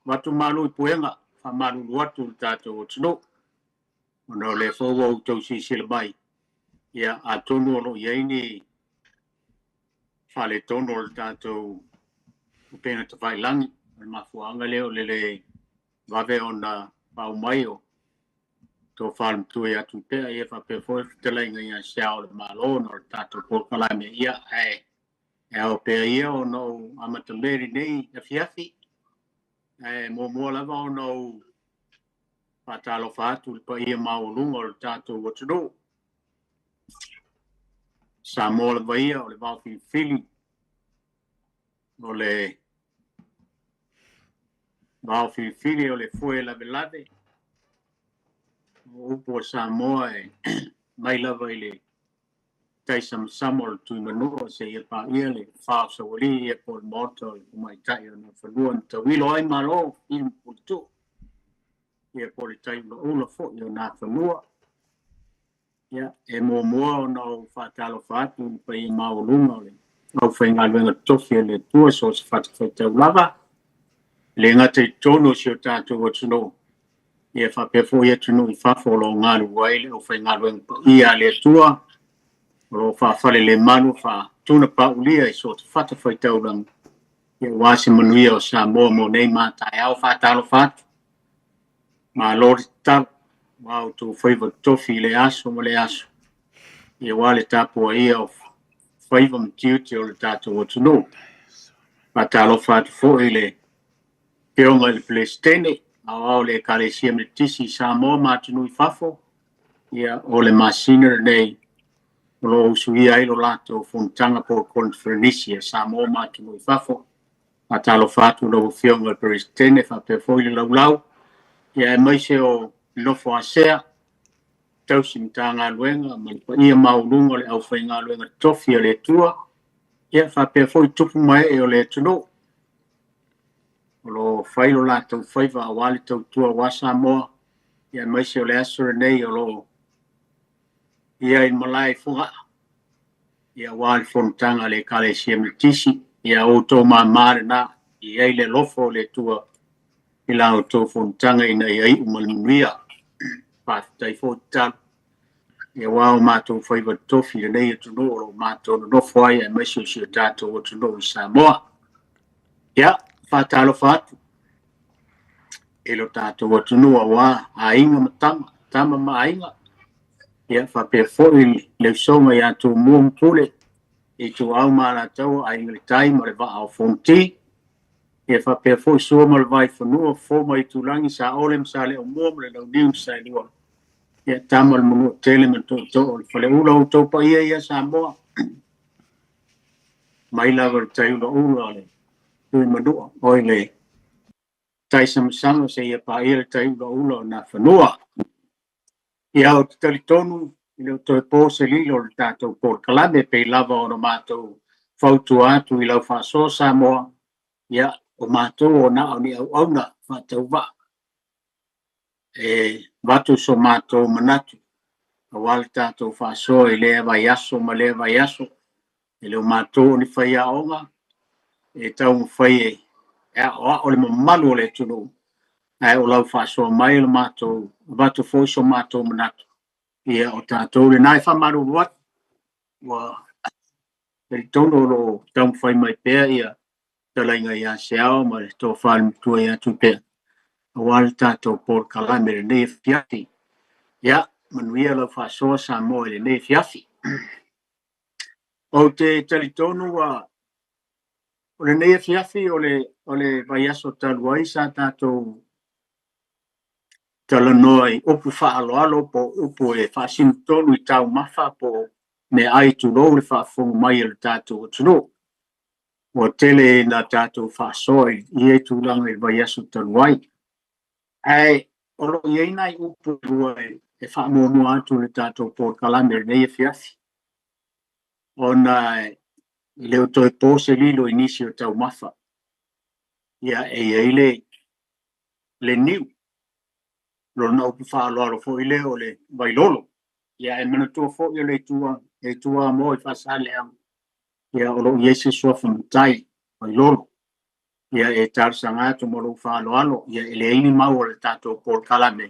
Avatu malu i puega, faamalulu atu i le tatou atunuu, ona o lea foi ua outou silasila mai, ia atonu o lo o i ai ni faaletonu o le tatou upega tafailagi. O le mafuaaga lea o le le vave ona faaoo mai o tofa le matua ia Tupea, ia faapea foi le fetalaiga ia Se Ao o le Malo ona o le tatou polokalame. Ia, ae e ao pea ia ona ou amatamea i lenei afiafi. Ae muamua lava ona ou faatalofa atu i le paia maualuga o le tatou atunuu. Samoa lava ia o le vaofilifili, o le vaofilifili o le foe lavelave, o upu a Samoa e mai lava i le taisamasama o le Tuimanua seia paia le fa o Saualii ia po o le Maota o le Tamaitai o Nafanua na tauilo ai Malo i le Puletuu ia po o le taiulaula foi o Nafanua. Ia, e muamua ona ou faatalofa atu i le paia maualuga o le aufaigaluega totofi a le Atua so o se fatafaitau lava, e le gata i totonu o si o tatou atunuu, ia faapea foi atunuu i fafo o lo o galulue ai le aufaigaluega paia a le Atua, o lo o faafalelemalu faatunapaulia i so o se fatafaitaulaga, ia aua se manuia o Samoa mo nei ma taeao. Faatalofa atu, malo le tatalo, aua outou faiva totofi i le aso ma le aso, ia aua le tapuaia o faiva ma tiute o le tatou atunuu. Faatalofa atu foi i le Afioga i le Peresetene aoao o le Ekalesia Metotisi i Samoa ma atunuu i fafo, ia o le masina lenei o lo o usuia ai lo latou fonotaga po o conferenisi a Samoa ma atunuu i fafo. Faatalofa atu lau Afioga i le Peresetene faapea foi le laulau, ia aemaise o le nofo a sea, tausi Matagaluega ma le paia maualuga o le aufaigaluega totofi a le Atua, ia faapea foi tupu ma ee o le atunuu o lo o fai lo latou faiva aua le tautua aua Samoa, ia aemaise o le aso lenei o lo o i ai i malae i Fogaa, ia aua le fonotaga a le Ekalesia Metotisi. Ia outou mamā lena, i ai le alofa o le Atua i la outou fonotaga ina ia iu ma le manuia. Faafetai foi tatalo, ia aua o matou faiva totofi i lenei atunuu o lo o matou nonofo ai, aemaise o si o tatou atunuu i Samoa. Ia, faatalofa atu i lo tatou atunuu aua aiga ma tama, tama ma aiga, ia faapea foi le usoga ia Tumua ma Pule, Ituau ma Alataua, Aiga i le Tai ma le Vaa o Fonoti, ia faapea foi Sua ma le Vaifanua, Fofo ma Aitulagi, Saole ma Saleaaumua ma le Launiu na Saelua, ia Tama o le Manuatele ma le Tootoo o le Faleula. O outou paia ia Samoa, mai lava i le taiulaula o le Tuimanua, o i le taisamasama seia paia le taiulaula o Nafanua. Ia, ou te talitonu i le toe po se lilo o le tatou polokalame pei lava ona matou fautua atu i lau faasoa Samoa. Ia, o matou o na o ni auauna faatauvaa e avatu so matou manatu aua le tatou faasoa i lea vaiaso ma lea vaiaso. E le o matou o ni faiaoga e taumafai e aoao le mamalu o le atunuu, ae o lau faasoa mai o le matou avatu foi so matou manatu. Ia, o tatou lena e faamalulu atu, ua talitonu o lo o taumafai mai pea ia talaiga ia Seao ma le tofa le matua ia Tupea aua le tatou polokalame i lenei afiafi. Ia, manuia lau faasoa Samoa i lenei afiafi. Ou te talitonu ua o lenei afiafi o le vaiaso talu ai sa tatou talanoa i upu faaaloalo po o upu e faasinotonu i taumafa po o meaai, tulou le faafofoga mai a le tatou atunuu. Ua tele ina tatou faasoa i ia tulaga i le vaiaso talu ai. Ae o lo o i ai nai upu e lua e faamuamua atu i le tatou polokalame i lenei afiafi, ona e le o toe po se lilo i nisi o taumafa. Ia, e i ai le niu, lona upu faaaloalo foi lea o le vailolo. Ia, e manatua foi o le itu Amoa i Faasaleleaga, ia o lo o i ai se suafa matai, Vailolo. Ia e talosaga atu ma lou faaaloalo, ia e leai ni mau o le tatou polokalame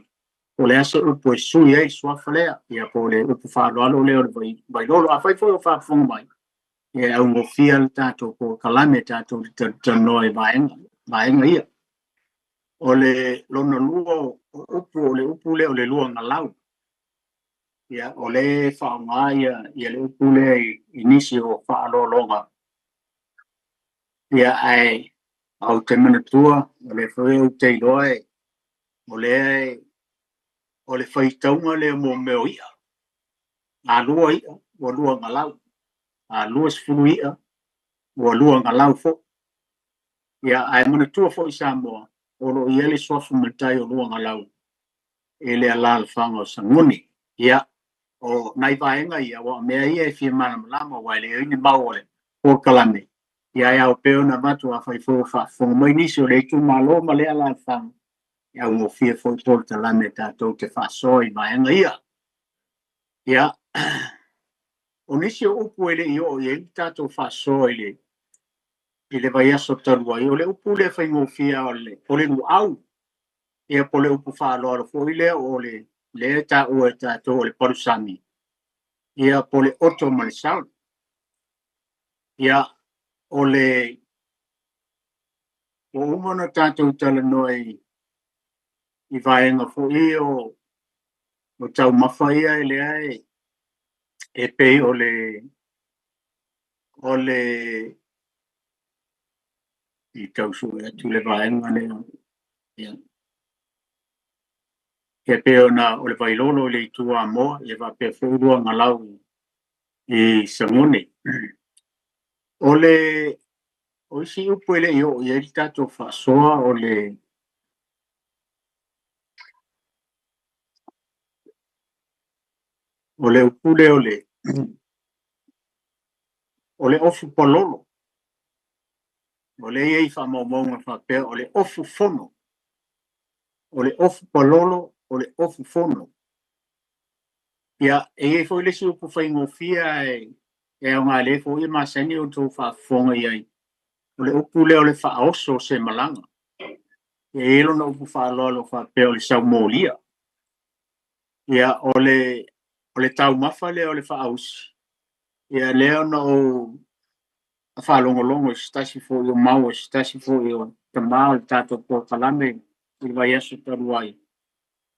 o le a se upu e sui ai le suafa lea, ia po o le upu faaaloalo lea o le Vailolo. Afai foi o faafofoga mai, ia e augofie le tatou polokalame tatou te talatalanoa i vaega ia. O le lona lua o upu, o le upu lea o le luagalau. Ia o lea e faaaoga ia le upu lea i nisi o faaaloaloga. Ia ae ou te manatua, o lea foi ou te iloa o lea o le faitauga lea mo mea o i'a. A lua i'a, ua luagalau. A 20 i'a, ua luagalau foi. Ia ae manatua foi Samoa, o lo o i ai le suafa matai o Luagalau i le alaalafaga o Sagone. Ia, o nai vaega ia, aua o mea ia e fia malamalama, aua e leai ni mau o le polokalame. Ia ae ao pea ona avatu, afai foi o faafofoga mai nisi o le itumalo ma lea alaalafaga, e augofie foi polokalame tatou te faasoa i vaega ia. Ia, o nisi o upu e le i oo i ai le tatou faasoa i le vaiaso talu ai, o le upu lea faigofie o le luau. Ia po o le upu faaaloalo foi lea o le lea e taua e tatou o le palusami, ia po o le oto ma le saole. Ia, o le ua uma ona tatou talanoa i vaega foi o taumafa ia lea e pei o le i tau sue atu le vaega lea. Ia, e pei ona o le Vailolo i le itu Amoa, ia faapea foi Luagalau i Sagone. O le o isi upu e le i oo i ai le tatou faasoa o le upu lea o le ofu palolo. O lea e i ai faamaumauga faapea o le ofu fono. O le ofu palolo, o le ofu fono. Ia, e i ai foi le isi upu faigofie e aoga lea foi e masani ona outou faafofoga i ai, o le upu lea o le faaoso o se malaga. E i ai lona upu faaaloalo faapea o le saumolia. Ia, o le taumafa lea o le faausi, ia lea na ou faalogologo i se tasi foi o mau a se tasi foi o tama o le tatou polokalame i le vaiaso talu ai,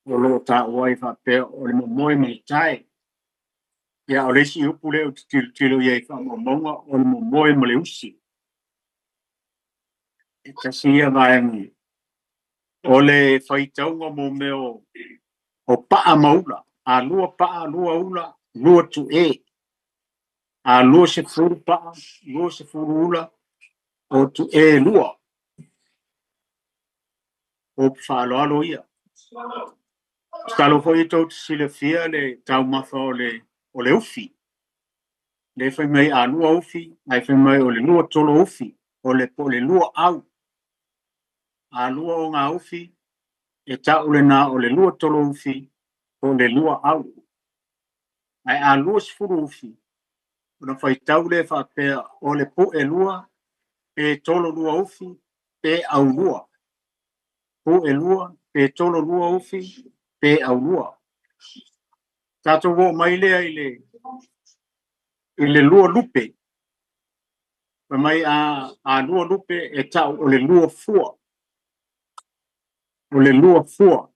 o lo o taua ai faapea o le momoe ma le tae. Ia, o le isi upu lea ou te tilotilo i ai i faamaumauga, o le momoe ma le usi. E tasi ia vaega o le faitauga mo mea o paa ma ula. A lua paa, lua ula, lua tu'e. A 20 paa, 20 ula, o tu'e lua. O upu faaaloalo ia. Masalo foi tou te silafia le taumafa o le ufi. Le fai mai a lua ufi, ae fai mai o le lua tolo ufi, o le po o le lua au. A lua o ngā ufi, e ta'u lena o le lua tolo ufi, po o le lua au. Ae a 20 ufi, ona faitau lea faapea o le pu'e lua, pe tolo lua ufi, pe au lua. Pu'e lua, pe tolo lua ufi, pe au lua. Tatou oo mai lea i le lua lupe. Fai mai a lua lupe e ta'u o le lua fua. O le lua fua.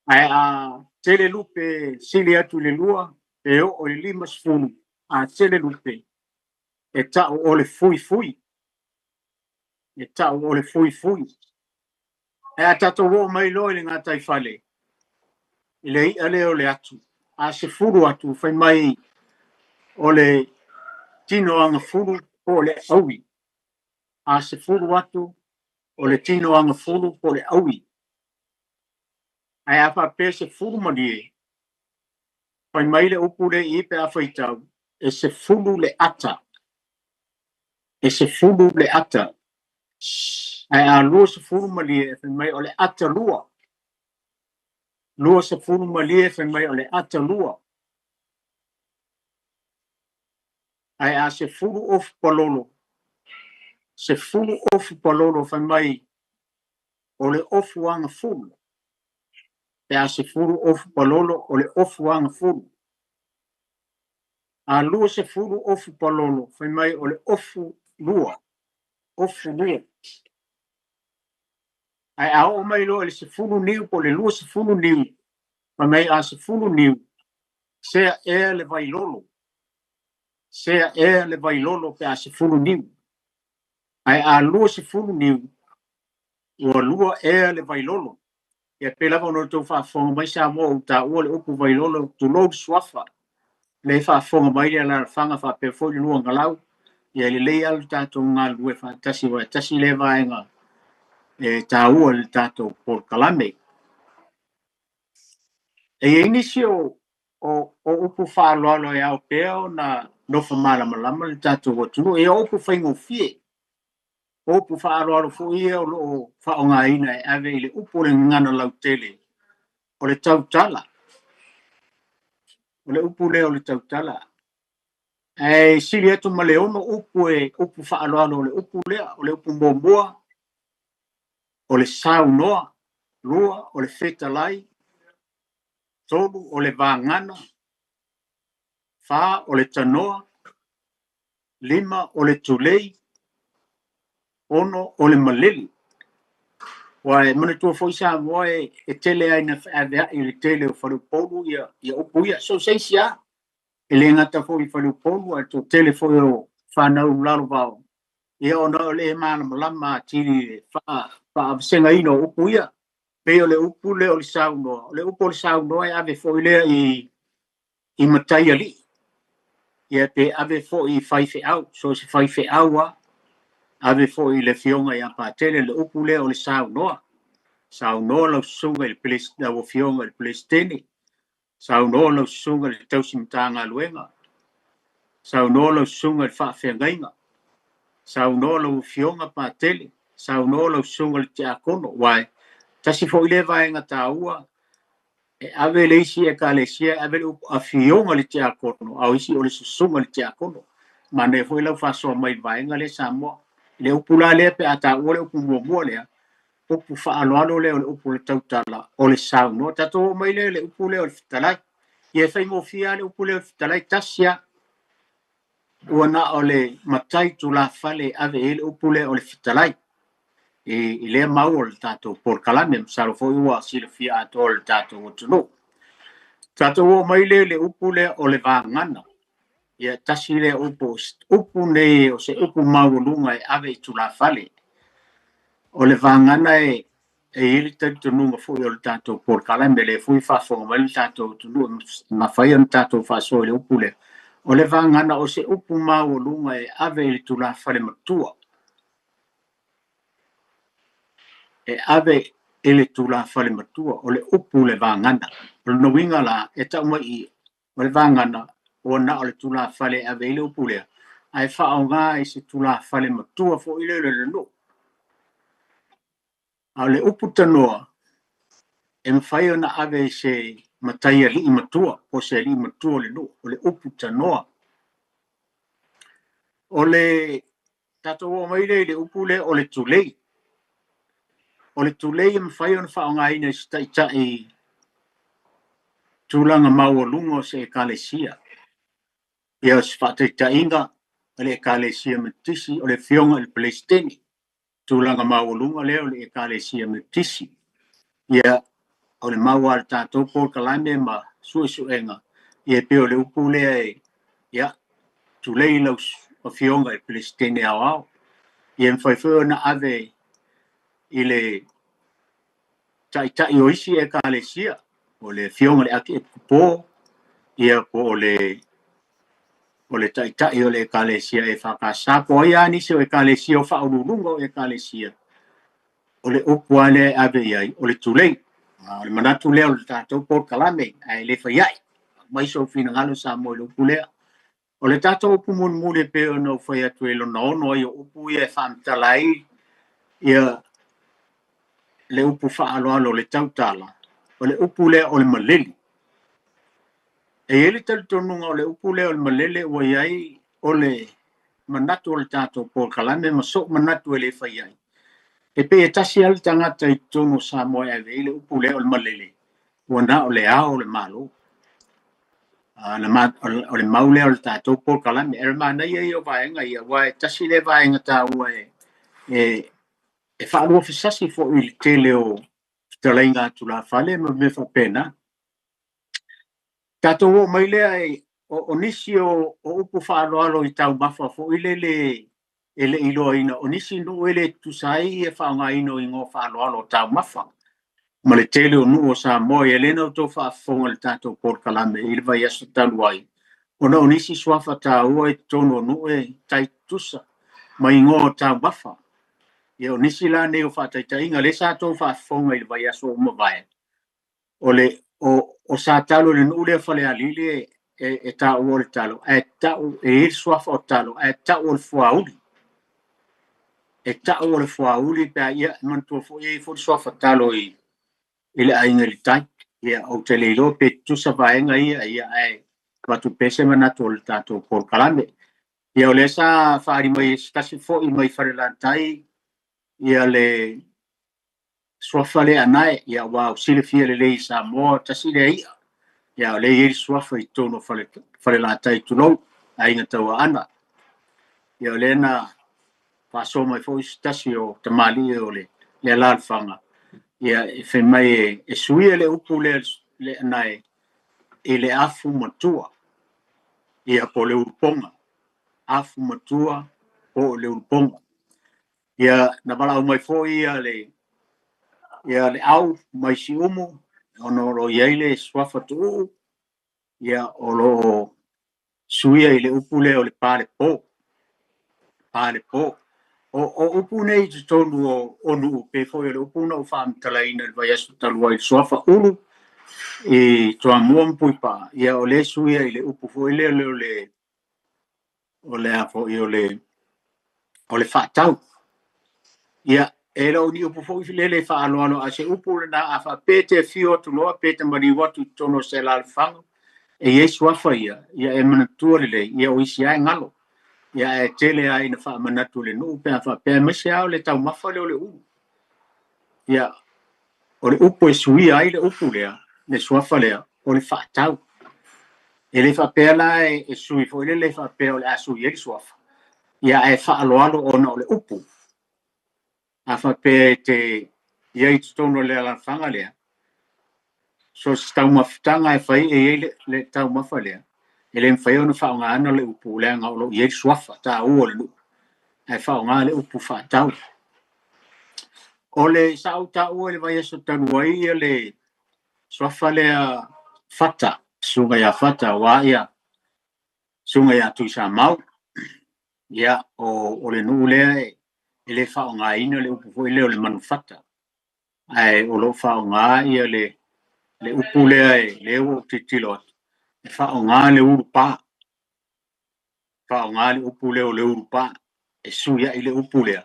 Ae a tele lupe sili atu i le lua, e oo i le 50, a tele lupe, e ta'u o le fuifui. E ta'u o le fuifui. Ae a tatou oo mai loa i le gataifale, i le i'a lea o le atu, a 10 atu, fai mai o le tino agafulu po o le aui. A 10 atu, o le tino agafulu po o le aui. Ae a faapea 10 malie, fai mai le upu lea i i pe a faitau, e 10 le ata. E 10 le ata. Ae a 20 malie, fai mai o le ata lua. 20 malie, fai mai o le ata lua. Ae a 10 ofu palolo, 10 ofu palolo fai mai o le ofu agafulu. Pe a 10 ofu palolo o le ofu agafulu. A 20 ofu palolo fai mai o le ofu lua. Ofu lua. Ae a oo mai loa i le 10 niu po o le 20 niu, fai mai a 10 niu, sea ea le vailolo. Sea ea le vailolo pe a 10 niu. Ae a 20 niu, ua lua ea le vailolo. Ia pei lava ona outou faafofoga mai Samoa ua taua le upu vailolo, tulou le suafa. Le faafofoga mai le alaalafaga faapea foi le luagalau. Ia lelei lava le tatou galulue faatasi, aua e tasi lea vaega e taua i le tatou polokalame. E i ai nisi o upu faaaloalo e ao pea ona nofo malamalama le tatou atunuu. E o upu faigofie, o upu faaaloalo foi ia o lo o faaaogaina e ave i le upu o le gagana lautele, o le tautala. O le upu lea o le tautala. Ae sili atu ma le 6 upu e upu faaaloalo o le upu lea. O le upu muamua, o le saunoa. 2, o le fetalai. 3, o le vagana. 4, o le tanoa. 5, o le tulei. 6, o le malele. Ua e manatua foi Samoa e tele ai na feaveai i le tele o faleupolu ia upu ia. So seisi lava, e le gata foi i faleupolu, ae toatele foi o fanau lalo vao. Ia ona o le malamalama atili i le faavasegaina o upu ia. Pei o le upu lea o le saunoa. O le upu o le saunoa e ave foi lea i matai alii. Ia pe ave foi i faifeau, so se faifeau lava. Ave foi i le afioga ia Patele le upu lea o le saunoa. Saunoa lau susuga i le lau afioga i le Peresetene. Saunoa lau susuga i le tausi Matagaluega. Saunoa lau susuga i le faafeagaiga. Saunoa lau afioga Patele. Saunoa lau susuga i le tiakono. Uae, tasi foi lea vaega taua e ave le isi ekalesia, e ave le upu afioga i le tiakono, a o isi o le susuga i le tiakono. Manaia foi lau faasoa mai i le vaega lea Samoa. Le upu la lea pe a taua le upu muamua lea, upu faaaloalo lea o le upu o le tautala, o le saunoa. Tatou oo mai lea i le upu lea o le fetalai. Ia e faigofie lava le upu lea o le fetalai, tasi lava. Ua na o le matai tulafale e ave i ai le upu lea o le fetalai. I lea mau o le tatou polokalame, masalo foi ua silafia atoa le tatou atunuu. Tatou oo mai lea i le upu lea o le vagana. Ia tasi lea upu, upu nei o se upu maualuga e ave i tulafale. O le vagana e i ai le talitonuga foi o le tatou polokalame, lea foi faafofoga mai le tatou atunuu, e mafai ona tatou faasoa i le upu lea. O le vagana o se upu maualuga e ave i le tulafale matua. E ave i le tulafale matua, o le upu le vagana. O le nuiga la, e tau mai i, o le vagana, ua na o le tulafale e ave i le upu lea, ae faaaoga i se tulafale matua foi lea o le nuu. A o le upu tanoa, e mafai ona ave i se matai alii matua, po o se alii matua o le nuu, o le upu tanoa. O le tatou oo mai lea i le upu lea o le tulei. O le tulei e mafai ona faaaogaina i se taitai tulaga maualuga o se ekalesia. Ia o se faataitaiga o le ekalesia Metotisi, o le afioga i le Peresetene. Tulaga maualuga lea o le ekalesia Metotisi. Ia o le mau a le tatou polokalame ma suesuega, ia pei o le upu lea e, ia, tulei lau afioga i le Peresetene aoao. Ia mafai foi ona ave i le taitai o isi ekalesia, o le afioga i le Archiepiscopo, ia po o le taitai o le ekalesia e FKS, po o ai lava nisi o ekalesia o faauluuluga o ekalesia, o le upu lava lea e ave i ai, o le tulei. O le manatu lea o le tatou polokalame, ae le fai ai. Mai sou finagalo Samoa i le upu lea. O le tatou upu mulimuli e pei ona ou fai atu e lona 6 ai o upu ia e faamatala ai ia le upu faaaloalo o le tautala, o le upu lea o le malele. E i ai le talitonuga o le upu lea o le malele ua i ai o le manatu o le tatou polokalame ma so'u manatu e le fai ai. E pei e tasi lava le tagata i totonu o Samoa e ave i ai le upu lea o le malele, ua na o le Ao o le Malo. O le mau lea o le tatou polokalame. E manaia ia o vaega ia, aua e tasi lea vaega taua e faaluafesasi foi i le tele o fetalaiga a tulafale ma mea faapena. Tatou oo mai lea o nisi o upu faaaloalo i taumafa foi lele e le iloaina, o nisi nuu e le tutusa ai ia faaaogaina o igoa faaaloalo o taumafa ma le tele o nuu o Samoa. Ia lea na outou faafofoga i le tatou polokalame i le vaiaso talu ai, ona o nisi suafa taua i totonu o nuu e tai tutusa ma igoa o taumafa. Ia o nisi la nei o faataitaiga lea sa outou faafofoga i le vaiaso ua mavae, o le o sa talo i le nuu lea Falealili e taua o le talo, ae tau e i ai le suafa o talo, ae tau o le fuauli. E tau o le fuauli pe a ia manatua foi e i ai foi le suafa talo i le aiga i le tai. Ia ou te le iloa pe tutusa vaega ia, ia ae avatu pea se manatu o le tatou polokalame. Ia o lea sa faaali mai e se tasi foi mai Falelatai ia le suafa lea anae, ia ua silafia lelei i Samoa, tasi lea i'a. Ia o lea e i ai le suafa i totonu o Falelatai tulou, aiga tauaana. Ia o lea na faasoa mai foi se tasi o tamalii o le alaalafaga, ia e fai mai e suia le upu lea le anae i le afu matua, ia po o le ulupoga. Afu matua po o le ulupoga. Ia na valaau mai foi ia le au mai Siumu, ona o lo o i ai le suafa tuuu, ia o lo o suia i le upu lea o le palepo. Palepo. O upu nei i totonu o nuu, pe foi o le upu na ou faamatalaina i le vaiaso talu ai i le suafa ulu i Toamua ma Puipaa, ia o lea suia i le upu foi lea o le a foi o le faatau. Ia e le o ni upu foi lele e faaaloalo, a se upu lena a faapea te afio atu loa pe te maliu atu i totonu o se alaalafaga e i ai suafa ia, ia e manatua lelei, ia o isi lava e galo. Ia e tele lava ina faamanatu i le nuu pe a faapea, aemaise lava o le taumafa lea o le ulu. Ia o le upu e suia ai le upu lea, le suafa lea, o le faatau. E le faapea la e sui foi lele faapea o le a sui ai le suafa. Ia ae faaaloalo ona o le upu. A faapea e te i ai i totonu o le alaalafaga lea, so se taumafataga e fai e i ai le taumafa lea, e le mafai ona faaaogaina le upu leaga o lo o i ai le suafa taua o le nuu, ae faaaoga le upu faatau. O le sa ou taua i le vaiaso talu ai ia le suafa lea Fata, susuga ia Fata, aua ia susuga ia Tuisamau. Ia o le nuu lea e le faaaogaina le upu foi lea o le manufata, ae o lo o faaaoga ia le upu lea lea ua ou tilotilo atu, e faaaoga le ulupa. Faaaoga le upu lea o le ulupa, e sui ai le upu lea,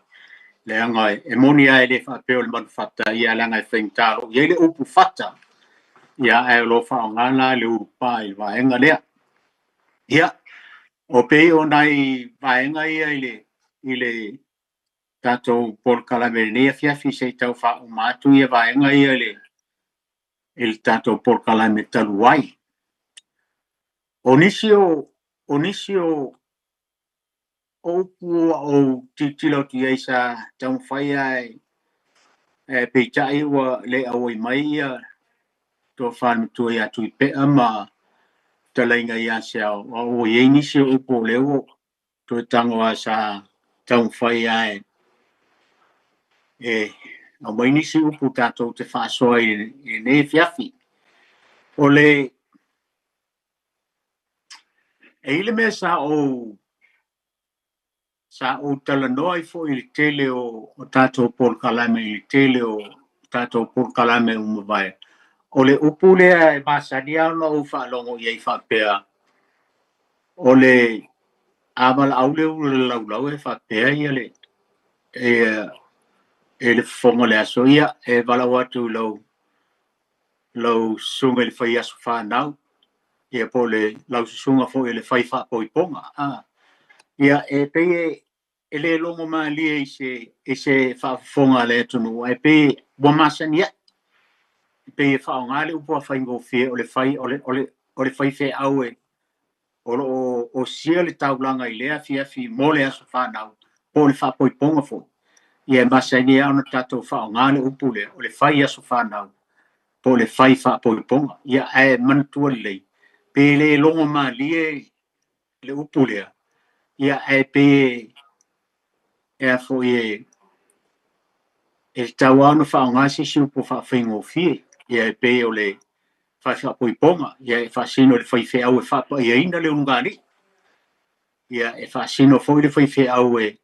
leaga e moni lava e le faapea o le manufata, ia leaga e faigata o lo o i ai le upu fata, ia ae o lo o faaaoga la le ulupa i le vaega lea. Ia, o pei o nai vaega ia i le tatou polokalame lenei afiafi se i tau faauma atu ia vaega ia i le tatou polokalame talu ai. O nisi o upu ua ou tilotilo atu i ai sa taumafai lava peitai ua le auai mai ia tofa le matua ia Tuipea ma fetalaiga ia Seao, ua i ai nisi o upu o lea ua toe tago lava sa taumafai lava e aumai nisi upu tatou te faasoa i lenei afiafi. O le e i le mea sa ou talanoa ai foi i le tele o tatou polokalame, i le tele o tatou polokalame ua mavae, o le upu lea e masani lava ona ou faalogo i ai faapea, o le a valaau le ulu i le laulau e faapea ia le e le fofoga o le aso, ia e valaau atu i lau susuga i le fai aso fanau, ia po o le lau susuga foi i le fai faapoipoga. Ia, e pei e le logo malie i se faafofoga a le atunuu, ae pei ua masani ai, e pei e faaaoga le upu faafaigofie o le fai o le faifeau e o lo o osia le taulaga i lea afiafi mo le aso fanau po o le faapoipoga foi. Ia e masani lava ona tatou faaaoga le upu lea o le fai aso fanau po o le fai faapoipoga. Ia ae manatua lelei, pe le logo malie le upu lea, ia ae pe e a foi e tatau lava ona faaaoga se isi upu faafaigofie. Ia e pei o le fai faapoipoga, ia e faasino i le faifeau e faapaiaina le ulugalii. Ia e faasino foi le faifeau e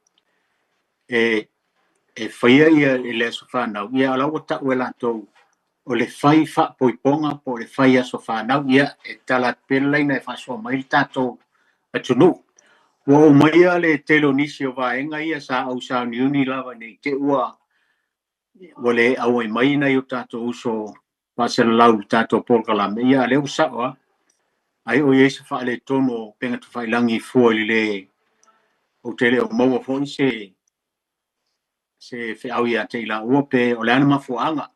faia ia le aso fanau, ia o la ua tau e latou o le fai faapoipoga po o le fai aso fanau. Ia e tatala atu pea le laina e faasoa mai le tatou atunuu. Ua ou aumaia le tele o nisi o vaega ia sa ou sauniuni lava nei te i ua le auai mai nai o tatou uso faasalalau i le tatou polokalame. Ia a o lea ua sao lava. Ai o i ai se faaletonu o upega tafailagi i fua i le le ou te le o maua foi se feau ia te i laua pe o le a le mafuaaga.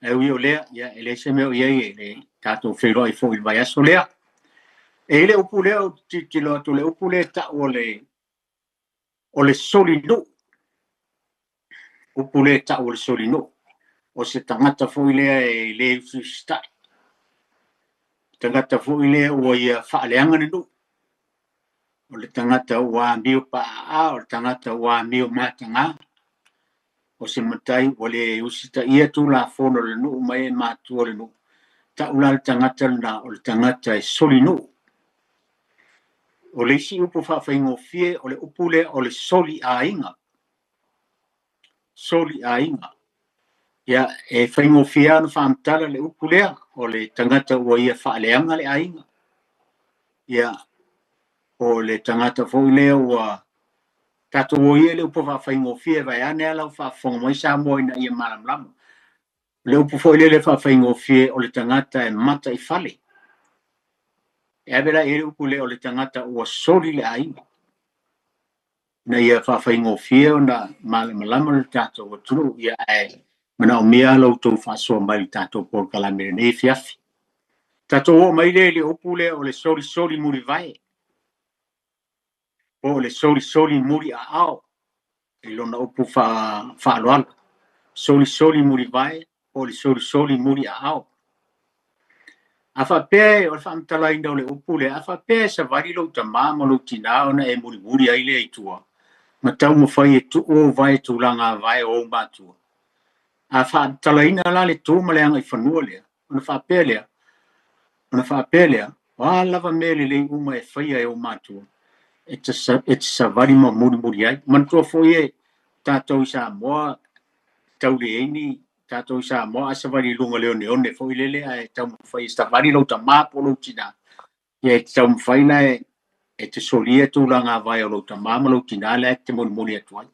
Ae ui o lea, ia e leai se mea o i ai e le tatou feiloai foi i le vaiaso lea. E i ai le upu lea ou te tilotilo atu, le upu lea e tau o le solinuu. Upu lea e tau o le solinuu. O se tagata foi lea e le usiusitai. Tagata foi lea ua ia faaleaga le nuu. O le tagata ua amio paaa, o le tagata ua amio mataga. O se matai ua le usitaia tulafono o le nuu ma e matua o le nuu. Tau la le tagata lena o le tagata e solinuu. O le isi upu faafaigofie o le upu lea o le soli aiga. Soli aiga. Ia, e faigofie lava ona faamatala le upu lea, o le tagata ua ia faaleaga le aiga. Ia, o le tagata foi lea ua tatou o ia i le upu faafaigofie vaeane lava lau faafofoga mai Samoa ina ia malamalama. O le upu foi lele faafaigofie o le tagata e mata i fale. E ave la i ai le upu lea o le tagata ua soli le aiga, ina ia faafaigofie ona malamalama le tatou atunuu. Ia ae manaomia la outou faasoa mai i le tatou polokalame i lenei afiafi. Tatou oo mai lea i le upu lea o le solisoli mulivae, po o le solisoli muliaao i lona upu faaaloalo. Solisoli mulivae po o le solisoli muliaao. A faapea o le faamatalaina o le upu lea, a faapea e savali lou tama ma lou tinā ona e mulimuli ai lea i tua, ma taumafai e tuu ou vae tulaga vae o ou matua. A faamatalaina la le tu ma le agaifanua lea, ona faapea lea, o a lava mea lelei uma e faia e ou matua, e te savali ma mulimuli ai. Manatua foi e tatou i Samoa, tauleini, tatou i Samoa a savali i luga o le oneone foi lele, ae taumafai e savali lou tama po o lou tinā, ia e te taumafai la e te solia tulaga vae o lou tama ma lou tinā lea e te mulimuli atu ai.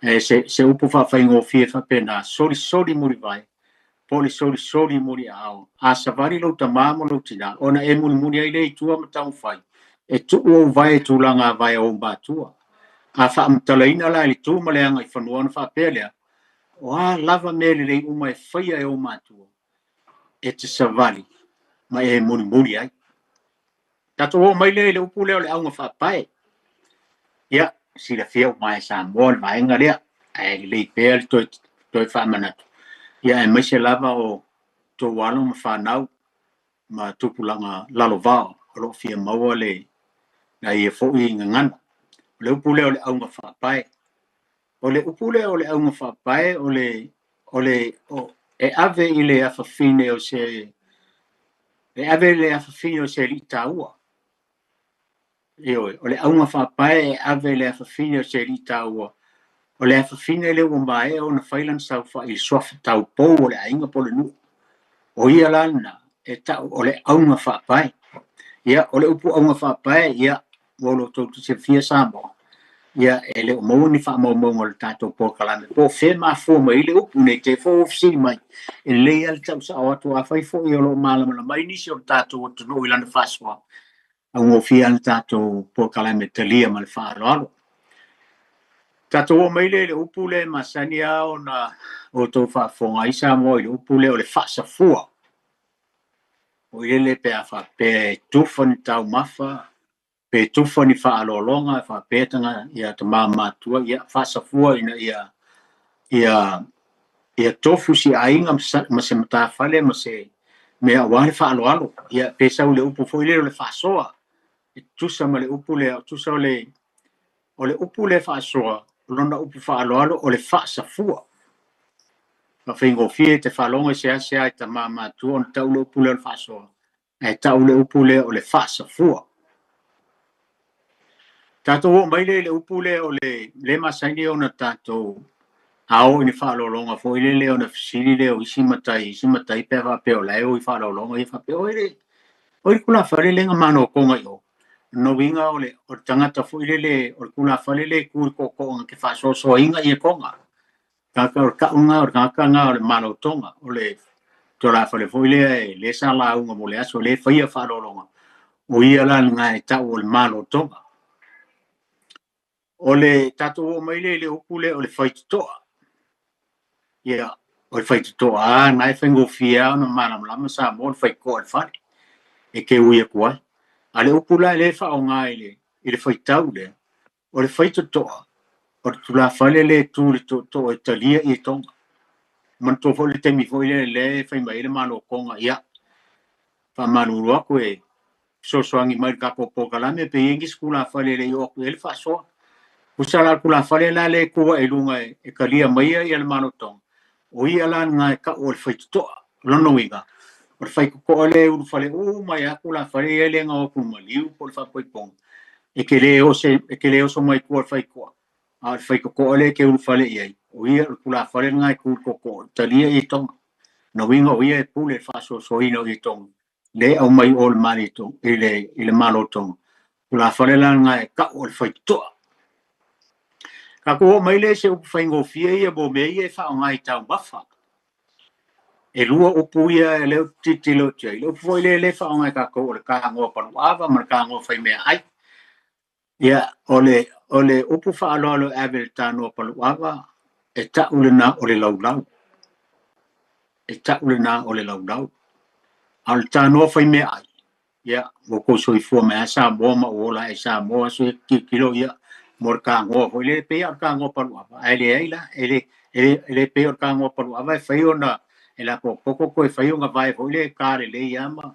E se upu faafaigofie faapena, solisoli mulivae po o le solisoli muliaao. A savali lou tama ma lou tinā, ona e mulimuli ai lea i tua ma taumafai e tuu ou vae tulaga vae o ou matua. A faamatalaina la i le tu ma le agaifanua ona faapea lea, o a lava mea lelei uma e faia e ou matua, e te savali ma e mulimuli ai. Tatou oo mai lea i le upu lea o le auga faapae. Ia, silafia uma e Samoa le vaega lea, ae lelei pea le toe faamanatu. Ia, aemaise lava o tou alo ma fanau ma tupulaga lalovao o lo o fia maua le nai ia foi gagana. O le upu lea o le auga faapae. O le upu lea o le auga faapae e ave i le afafine o se alii taua. Ioe, o le auga faapae e ave i le afafine o se alii taua. O le afafine lea ua maea ona fai lana saofai i le suafa taupou o le aiga po o le nuu. O ia la lena e tau o le auga faapae. Ia, o le upu auga faapae, ia, ua lo outou silafia Samoa. Ia, e le o maua ni faamaumauga o le tatou polokalame po o fea mafua mai le upu nei te fou fesili mai. E lelei lava le tausao atu, afai foi o lo o malamalama ai nisi o le tatou atunuu i lana faasoa. Augofie lava le tatou polokalame talia ma le faaaloalo. Tatou oo mai lea i le upu lea e masani lava ona outou faafofoga ai Samoa i le upu lea o le faasafua. O i lele pe a faapea e tufa ni taumafa, pe tufa ni faaaloaloga, faapea ia tama matua, ia faasafua ina ia tofu si aiga ma se matafale ma se mea aua le faaaloalo. Ia pe sau i le upu foi lea o le faasoa. E tusa ma le upu lea, tusa o le upu lea faasoa, o lona upu faaaloalo o le faasafua. Faafaigofie te faalogo i se ase ai tama matua ona tau le upu lea o le faasoa, ae tau le upu lea o le faasafua. Tatou oo mai lea i le upu lea o le masani ona tatou ao i ni faaaloaloga foi lele ona fesili lea o isi matai pe a faapea o la e o i faaaloaloga ia faapea oi le tulafale le na manotoga i o. No uiga o le tagata foi lele o le tulafale le tu i tootooga ke faasoasoaina ia toga. Tagata o le taʻuga o le tagata na o le malotoga o le tulafale foi lea e le sa lauga mo le aso le faia faaaloaloga o ia la lena e tau o le malotoga. O le tatou oo mai lea i le upu lea o le faitotoa. Ia, o le faitotoa na e faigofie lava ona malamalama Samoa le faitotoa i le fale e te ui atu ai. A le upu la le faaaoga i le faitau lea, o le faitotoa, o le tulafale le tu i le tootoo e talia i toga. Manatua foi le taimi foi lea le fai mai ai le malotoga, ia, faamalulu atu e fesoasoani mai le tatou polokalame pe i ai nisi tulafale e le i oo atu i ai le faasoa. Tusa la le tulafale la le tua i luga e talia maia ia le malotoga, o ia la lena e tau o le faitotoa. O lona uiga, o le faitotoa le ulufale uma ia tulafale ia le na o atu maliu po o le faapoipoga, e te le oso mai tua le faitotoa. A o le faitotoa le te ulufale i ai, o ia o le tulafale lena e tu i le tootoo, e talia i toga. Na uiga o ia e pule le faasoasoaina o i toga, le au mai o le malito i le malotoga. Tulafale la lena e tau o le faitotoa. Tatou oo mai lea se upu faigofie ia mo mea ia e faaaoga i taumafa. E lua upu ia e leo tilotilo atu ai. Le upu foi lea le faaaoga e tatou o le tagoa paluava ma le tagoa faimeaai. Ia, o le upu faaaloalo e ave i le tanoa paluava, e tau lena o le laulau. E tau lena o le laulau. A o le tanoa faimeaai, ia, ua tou soifua mai a Samoa ma ua ola ai Samoa, so e tilotilo ia mo le tagoa foi le pei o le tagoa paluava, ae leai la, e le pei o le tagoa paluava e fai ona e la popoto toe fai ona vae foi le ka lelei ama.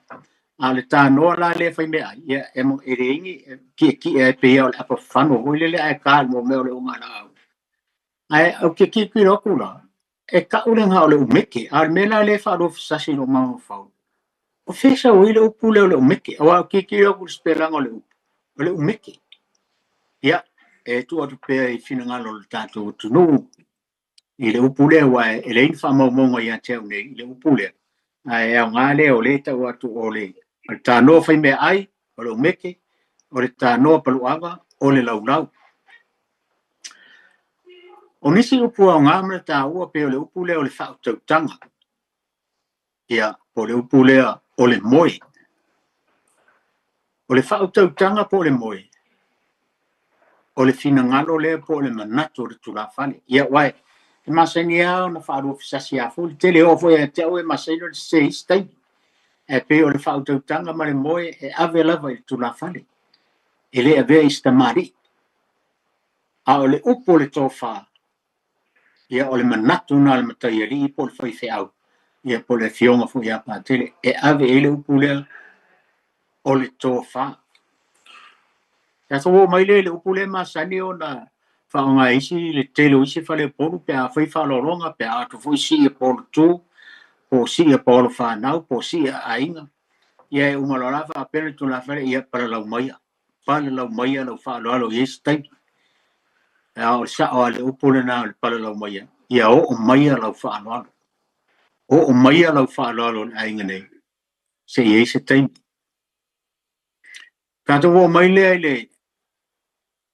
A le tanoa la le faimeaai, ia e leai ni tietie e pei o le apafano foi lele ae ka mo mea o le ugalaau. Ae au te tilotilo atu la, e tau lena o le umeke, a o le mea la le faaluafesasi i lou mafaufau. O fea sau ai le upu lea o le umeke, aua ou te tilotilo atu i le sipelaga o le upu, o le umeke. Ia, e tuu atu pea i finagalo o le tatou atunuu i le upu lea, aua e leai ni faamaumauga ia te au nei i le upu lea. Ae aoga lea o le tau atu o le tanoa faimeaai, o le umeke, o le tanoa paluava, o le laulau. O nisi upu aoga ma le taua pe o le upu lea o le faautautaga. Ia, po o le upu lea o le moe. O le faautautaga po o le moe, o le finagalo lea po o le manatu o le tulafale. Ia, uai, e masani lava ona faaluafesasi a foi le tele oo foi ia te au e masani o le sese isi taimi. Ae pei o le faautautaga ma le moe e ave lava i le tulafale, e le avea i se tamalii. A o le upu o le tofa, ia o le manatu na o le mataialii po o le faifeau, ia po o le afioga foi ia Patele, e ave i le upu lea o le tofa. Tatou oo mai lea i le upu lea masani ona faaaoga e isi le tele o isi faleupolu pe a fai faaaloaloga, pe a atu foi sii e polotu, po o sii e paolo fanau, po o sii e aiga. Ia e uma loa la faapea le tulafale, ia palalau maia lau faaaloalo i isi taimi. A o le sao a le upu lena o le palalau maia, ia oo maia lau faaaloalo. Oo maia lau faaaloalo i le aiga nei, se i ai se taimi. Tatou oo mai lea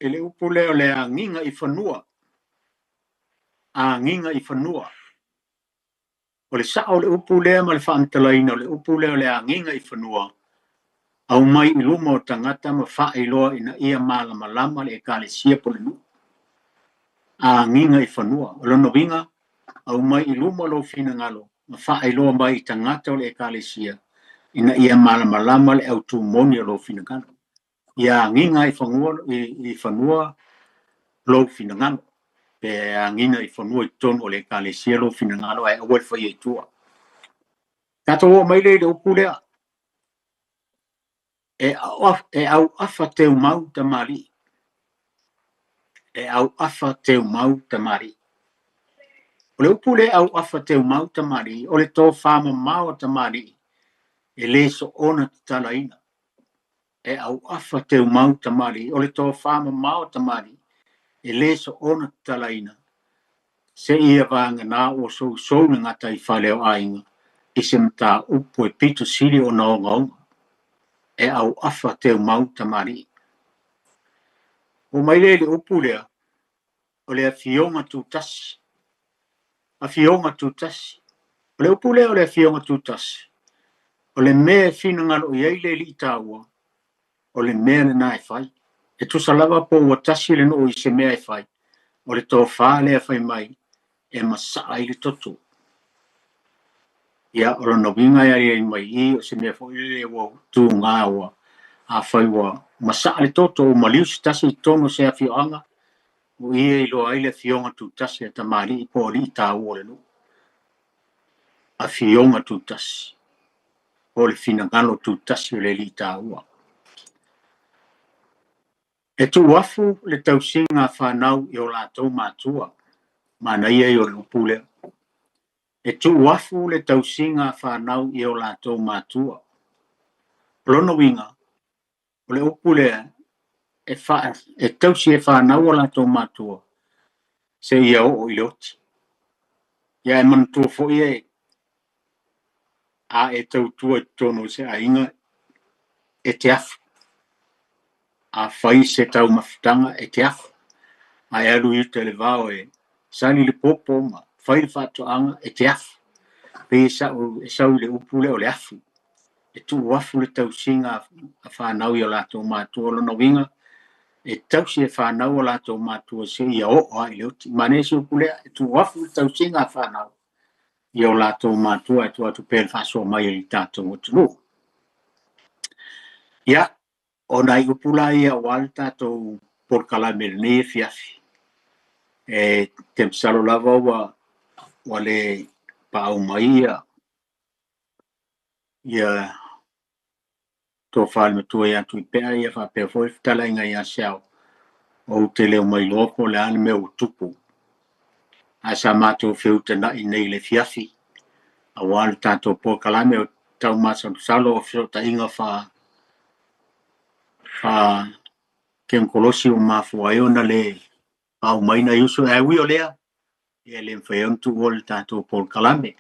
i le upu lea o le agiga i fanua. Agiga i fanua. O le sao o le upu lea ma le faamatalaina o le upu lea o le agiga i fanua, Aumai i luma o tagata ma faailoa ina ia malamalama le ekalesia po o le nuu. Agiga i fanua. O lona uiga, aumai i luma lou finagalo ma faailoa mai i tagata o le ekalesia ina ia malamalama le autu moni o lou finagalo. Ia agiga i fanua, i fanua lou finagalo. Pe agiga i fanua i totonu o le ekalesia lou finagalo ae aua le faia i tua. Tatou oo mai lea i le upu lea, e auafa teumau tamalii. E auafa teumau tamalii. O le upu lea auafa teumau tamalii, o le tofamamao a tamalii e le soona tatalaina. E auafa teumau tamalii, o le tofamamao a tamalii e le soona tatalaina. Seia vagana ua sousou le gataifale o aiga i se mataupu e pito sili ona ogaoga. E auafa teumau tamalii. Oo mai lea i le upu lea, o le afioga tutasi. Afioga tutasi. O le upu lea o le afioga tutasi, o le mea e finagalo i ai le alii taua, o le mea lena e fai. E tusa lava po ua tasi le nuu i se mea e fai, o le tofa lea fai mai e masaa ai le toto. Ia, o lona uiga e aliali mai i i o se mea foi lele ua tuga ua afai ua masaa le toto ua maliu se tasi i totonu o se afioaga, o i e iloa ai le afioga tutasi a tamalii po o alii taua o le nuu. Afioga tutasi, po o le finagalo tutasi o le alii taua. E tuuafu le tausiga a fanau i o latou matua. Manaia ia o le upu lea. E tuuafu le tausiga a fanau i o latou matua. O lona uiga, o le upu lea e tausi e fanau o latou matua seia oo i le oti. Ia e manatua foi e a e tautua i totonu o se aiga e te afu. Afai se taumafataga e te afu. A e alu i uta i le vao e sali le popo ma fai le faatoaga e te afu. Pei e sau i le upu lea o le afu. E tuuafu le tausiga a fanau i o latou matua. O lona uiga, e tausi e fanau o latou matua seia oo lava i le oti. Manaia si upu lea, e tuuafu le tausiga a fanau i o latou matua e tuu atu pea le faasoa mai e le tatou atunuu. Ia, o nai upu la ia aua le tatou polokalame i lenei afiafi. E te masalo lava ua le paau mai ia tofa le matua ia Tuipea ia faapea foi le fetalaiga ia Seao. Ou te le o mailoa po o le a le mea ua tupu. Ae sa matou feutanai nei i le afiafi aua le tatou polokalame o taumasalosalo o fesootaiga fa tekonolosi ua mafua ai ona le paau mai nai uso. Ae ui o lea, ia le mafai ai ona tuua le tatou polokalame.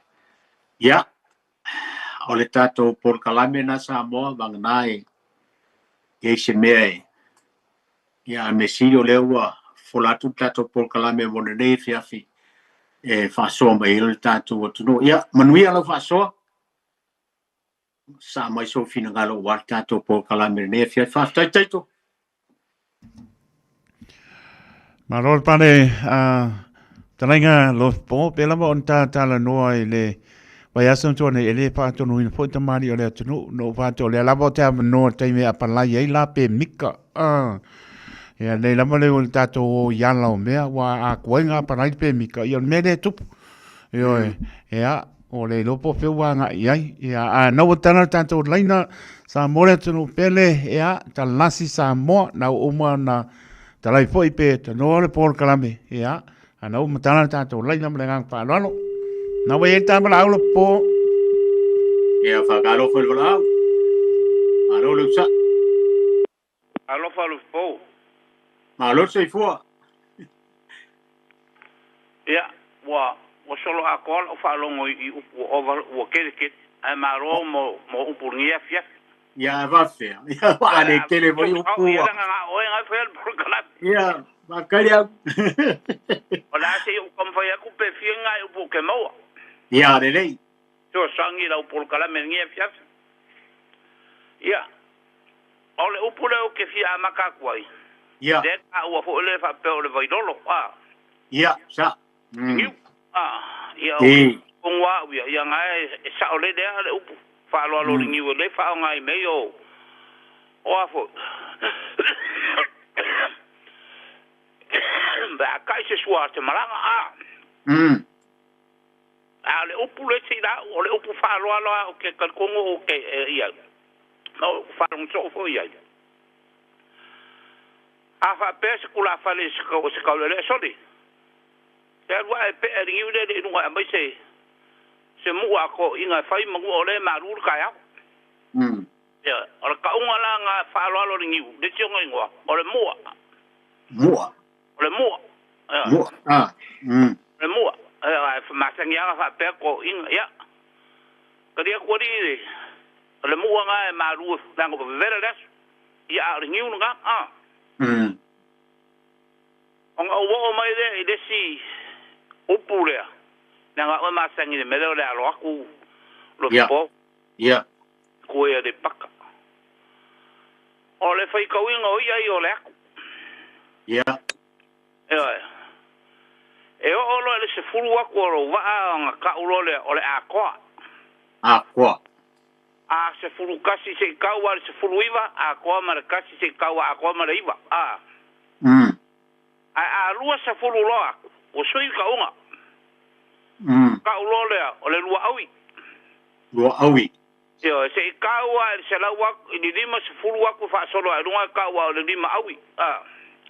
Ia, o le tatou polokalame na Samoa, vagana e i ai se mea e ia a mea sili o lea ua fofola atu le tatou polokalame mo lenei afiafi e faasoa mai ai le tatou atunuu. Ia, manuia lau faasoa. Saa mai sou finagalo aua le tatou polokalame lenei afiafi. Faafetai Taito. Malo le pale a talaiga Lofipo, pe lava ona talanoa i le vaiaso na tua nei, e le faatonuina foi tamalii o le atunuu, na ou faatoa o lea lava o te avanoa i le taimi e apalai ai la pe mika. Ia nei lava le o le tatou o i ala o mea, ua a tuai ona apalai le pemika, ia o le mea lea e tupu. Ioe, ia, o le iloa po o fea ua agai i ai. Ia, a na ua tala le tatou laina, Samoa le atunuu pele, ia, talasi Samoa, na ua uma ona talai foi pe tanoa le polokalame, ia, a na ua matala le tatou laina ma le agaga faaaloalo. Na ua i ai le ta valaau Lopo. Ia, faatalofa i le valaau. Malo le usa. Alofa Lopo. Malo le soifua. Ia, ua solo atoa lau faalogo i upu ua ova, ua tele tele. Ae malo mo upu lenei afiafi. Ia, e faafefea. Ia, a le tele foi upu ua. Ia, leaga na o oe na faia le polokalame. Ia, faafetai le au. O le a se i ou taumafai atu pe fia ni nai upu ou te maua. Ia, lelei. Fesoasoani i lau polokalame lenei afiafi. Ia. O le upu lea ou te fia amata atu ai. Ia. Lea taua foi le faapea o le vailolo. A. Ia, sa. Niu. A. Ia E. o ngua au ia. Ia nga e sao le lea le upu. Faaaloalo le niu e le faaaoga i mea o o a foi. Pe a kai se sua te malaga a. A o le upu le si la o le upu faaaloalo a o ke talitonu o ke ia. No faalogo soo foi ai. A faapea se tulafale se kau se kaulele soli. E alu ae pea le niu le le iluga e aumai se se mua a toeaiina e fai ma nuu o lea e malu le taeao. Ia, o le tauga la na faaaloalo le niu, le isi ona igoa, o le mua. Mua. O le mua. Ia. Mua. Ah. O le mua. Ia, e masani lava faapea toeaiina. Ia. Tali atu alii le o le mua na e malu e leaga ua vevela le aso. Ia, a o le niu lena. Ah. Ona ou oo mai lea i le isi upu lea, leaga au e masani i le mea lea o le alo atu lo Ia. po Ia. kue a le paka. O le faitauina o ia i o le aku. Ia. Ioe. E oo loa i le 10 aku o lou vaa ona tau loa lea o le atoa. Atoa. A 11 se i tau lava i le 19 atoa ma le 1 se i tau lava atoa ma le 9. A. Ae a 20 loa aku, ua sui le tauga. Tau loa lea o le lua aui. Lua aui. Ioe, se i tau lava i le 100 aku, i le 50 aku faasolo ae i luga e tau lava o le lima aui. A.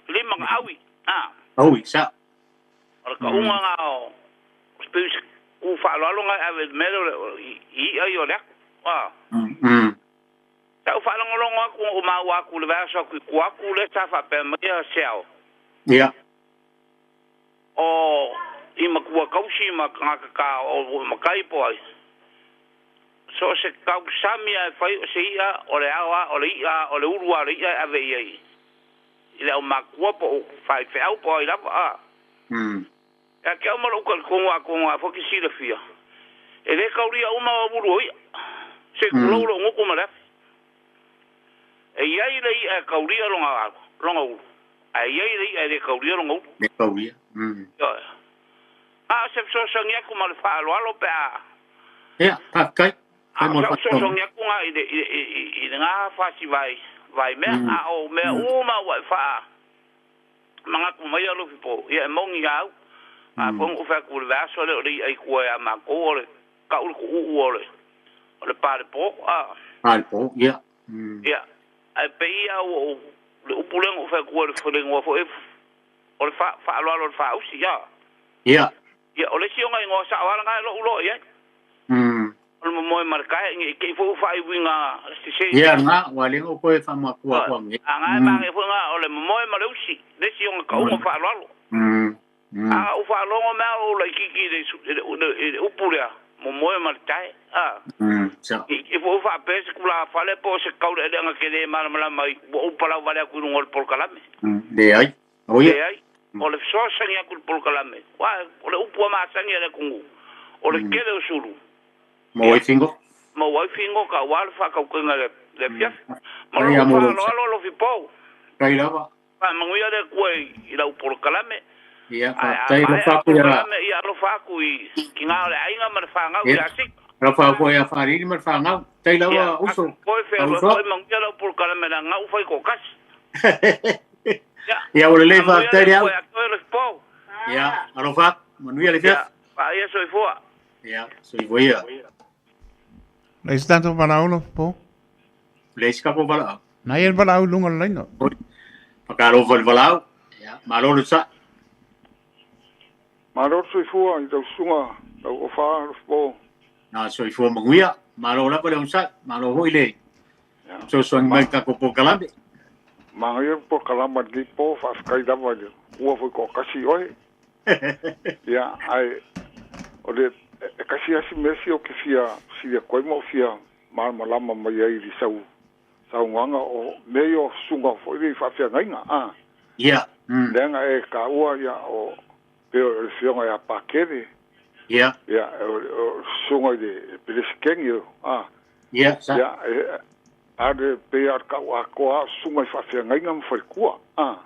Lima na aui. A. Aui, sa. O le tauga na o pei o se ku faaaloalo na e ave i le mea lea o le i i'a ia o le aku. A. Sa ou faalogologo atu na ou maua atu i le vaiaso atu i tua atu lea sa faapea mai a se ao. Ia. O i matua tausi ma tagata ta o matai po o ai. So o se tausami lava e fai o se i'a o le ao lava o le i'a o le ulu lava o le i'a e ave i ai i le aumatua po o faifeau po o ai lava a. Ia te au ma lou talitonu atonu a foi ke silafia, e lē taulia uma o ulu o i'a, se i tulou lou gutu ma le afi. E i ai le i'a e taulia lona lona ulu, ae i ai le i'a e lē taulia lona ulu. Le taulia. Ioe. A o se fesoasoani atu ma le faaaloalo pe a Ia, faafetai. A Fai o mo le sau faatonuga. fesoasoani atu na i le i i i lena fasi vai vai mea, a o mea uma ua e faa manatu mai alofi po, ia e moni lava au. A foi na ou fai atu i le vaiaso lea o le i'a i tua ia matou o le tau le tuuu o le o le palepo a. Palepo, ia. Ia, ae pei ia ua ou le upu lea na ou fai atua i le falegoa foi o le faa faaaloalo o le faausi a. Ia. Ia, o le isi ona igoa sao lava lena e lou loa i ai. O le momoe ma le tae, ne i te i foi ua faaiuina sese i Ia, lena, ua le o koe faamatua atu ananei. A na e manaia foi lena, o le momoe ma le usi, le isi ona tauga faaaloalo. A ou faalogo mea o ou laitiiti i le i le upu lea, momoe ma le tae, a. Sao. I te i foi ua faapea se tulafale po o se kaulealeaga tele e malamalama ai, ua ou palau vale atu i luga o le polokalame. Leai. O ia. Leai. O le fesoasoani atu i le polokalame, aua o le upu a masani a le atunuu, o le tele o sulu. Maua ai figo. Maua ai figo ka aua le faatautaiga i le afiafi. Ma Ai lou a mo lou faaaloalo alofi pou. Kai lava. Faamanuia le Atua i lau polokalame. Ia, Ae a faafetai. maea Alofa le atu ia. polokalame, ia alofa atu i tina o le aiga ma le fanau Ia. ia Sika. Alofa atu ia Faalili ma le fanau. Tai Ia, lava uso. koe fealoai Uso. foi manuia lau polokalame leaga ua fai toatasi. Ia, Ia, ua lelei faamanuia faafetai le le au. Atua ia te oe alofi pou. Ia, alofa atu. Manuia le Ia, afiafi. paia soifua. Ia, soifua ia. Le isi tatou valaau Lofipo. Le isi tatou valaau. Na ia le valaau i luga o le laina. Faatalofa i le valaau. Ia, malo le sa'i. Malo le soifua i lau susuga lau ofa Lofipo. Na soifua manuia. Malo lava le onosai. Malo foi le fesoasoani mai i le tatou polokalame. Manaia le polokalama i lenei po, faafetai lava i le ua foi toatasi oe. Ia, ae o le e tasi lava si mea sia ou te fia fesili atu ai ma ou fia malamalama mai ai i le sau saunoaga o mea ia o susuga foi lea i faafeagaiga a. Ia. Leaga e taua ia o pei o le afioga ia Pakele. Ia. Ia, o le susuga i le Peresetene a. Ia, sa. Ia, e A le pe a kau a koa susuga i faafeagaiga ma falekua a.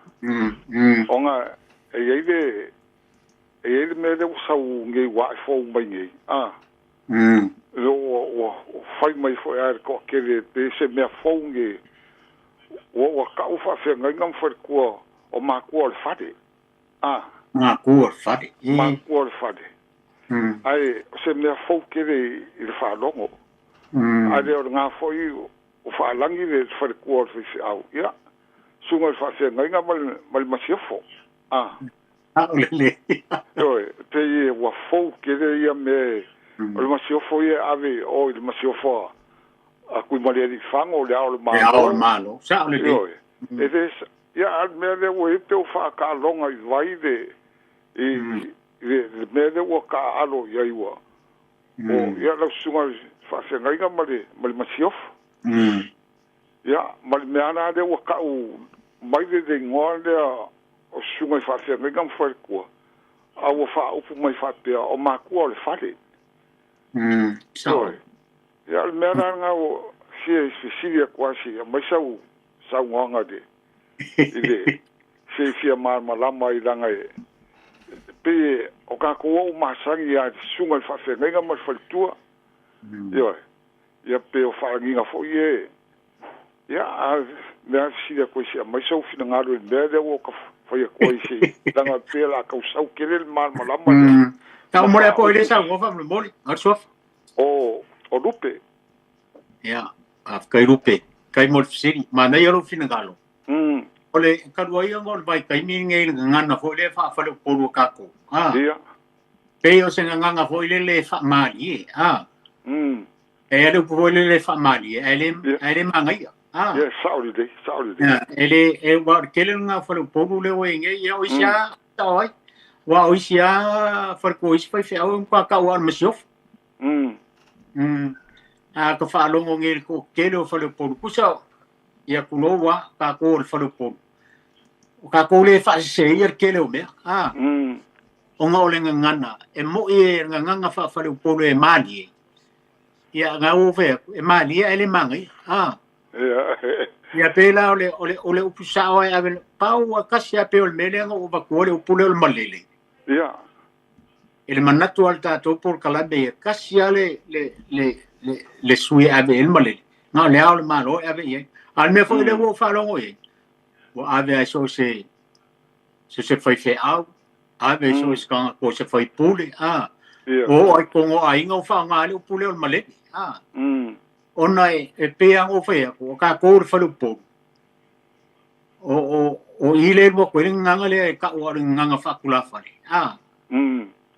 Ona e iai le e iai le mea lea ua sau gei ua ae fou mai nei a. Le ua fai mai foʻi a le toʻatele pe se mea fou ge ua kaʻu faafeagaiga ma falekua o makua o le fale a. Makua o le fale. Makua o le fale. Ae o se mea fou tele i le faalogo. Ae le o lagā foʻi o faalagi le falekua o le faifeau ia suga i le faafeagaiga ma le masiofo a. Aʻo lelei. Ioe pei ua fou tele ia mea o le masiofo ia ave o i le masiofo a Tuimalealiifano le Ao o le Le Ao o le Malo saʻo lelei. Ioe e lē ia a le mea lea ua i pe o faakaaloga i vai le i le mea lea ua taaalo i ai ua o ia lau susuga faafeagaiga ma le masiofo. Ia ma le mea ana lea ua kaʻu mai le leigoa lea o susuga i faafeagaiga ma falekua a ua faaupu mai faapea o makua o le fale. Saʻo. Ia le mea la lena ua fia fesili atu asi aumai sau saunoaga le i le se fia malamalama i laga e pei o tatou o'u masani a le susuga i le faafeagaiga ma le faletua. Ioe ia pe o faalagiga foʻi e ia a mea fesili atu ai se aumai sau finagalo i le mea lea ua ka fai atu ai se laga pe la kausau tele le malamalama lea. Tau mo le apo ile sau ngofa mo moli. Ar sof. O Lupe. Ia, a kai Lupe. Kai mo fesili. Ma nei alo finagalo. O le kalua ia ngo le vai kai mi ngai ngana fo le fa fa le polu kako. Ah. Ia. Pe o se nganga fo ile le fa mali. Ah. E le fo ile le fa mali. E le mangai. Ah. Ia sao le sao le. Ia, ele e wa kele nga fa le polu le o ngai ia o isia ta oi. Wa o isia fa ko isi fa fe au ka ka wa masiof. A ka faalogo ge le toʻatele o faleupolu pusa ia kulou a kakou o le faleupolu o kakou lē faasesēia le kele o mea a ona o le gagana e moʻi e gagaga faafaleupolu e malie ia gau fai e malie ae le magaia a ia pe la o le upu saʻo ae ave pau a kasi a pe o le mea lea ga ou vatua le upu lea o le malele e le manatu a le tatou polokalame ia kasi a le sui ave e le malele na o le Ao le Malo e ave i ai a le mea foʻi lea ua ou faalogo i ai ua ave ai so se faifeau ave so se kaga ko se faipule a o ai kogo aiga o faaaogā le upu lea o le malele a ona e pei aga o fai aku o kakou le faleupolu o i le lua koe le gagaga lea e kaʻu a o le gagaga faakulafale a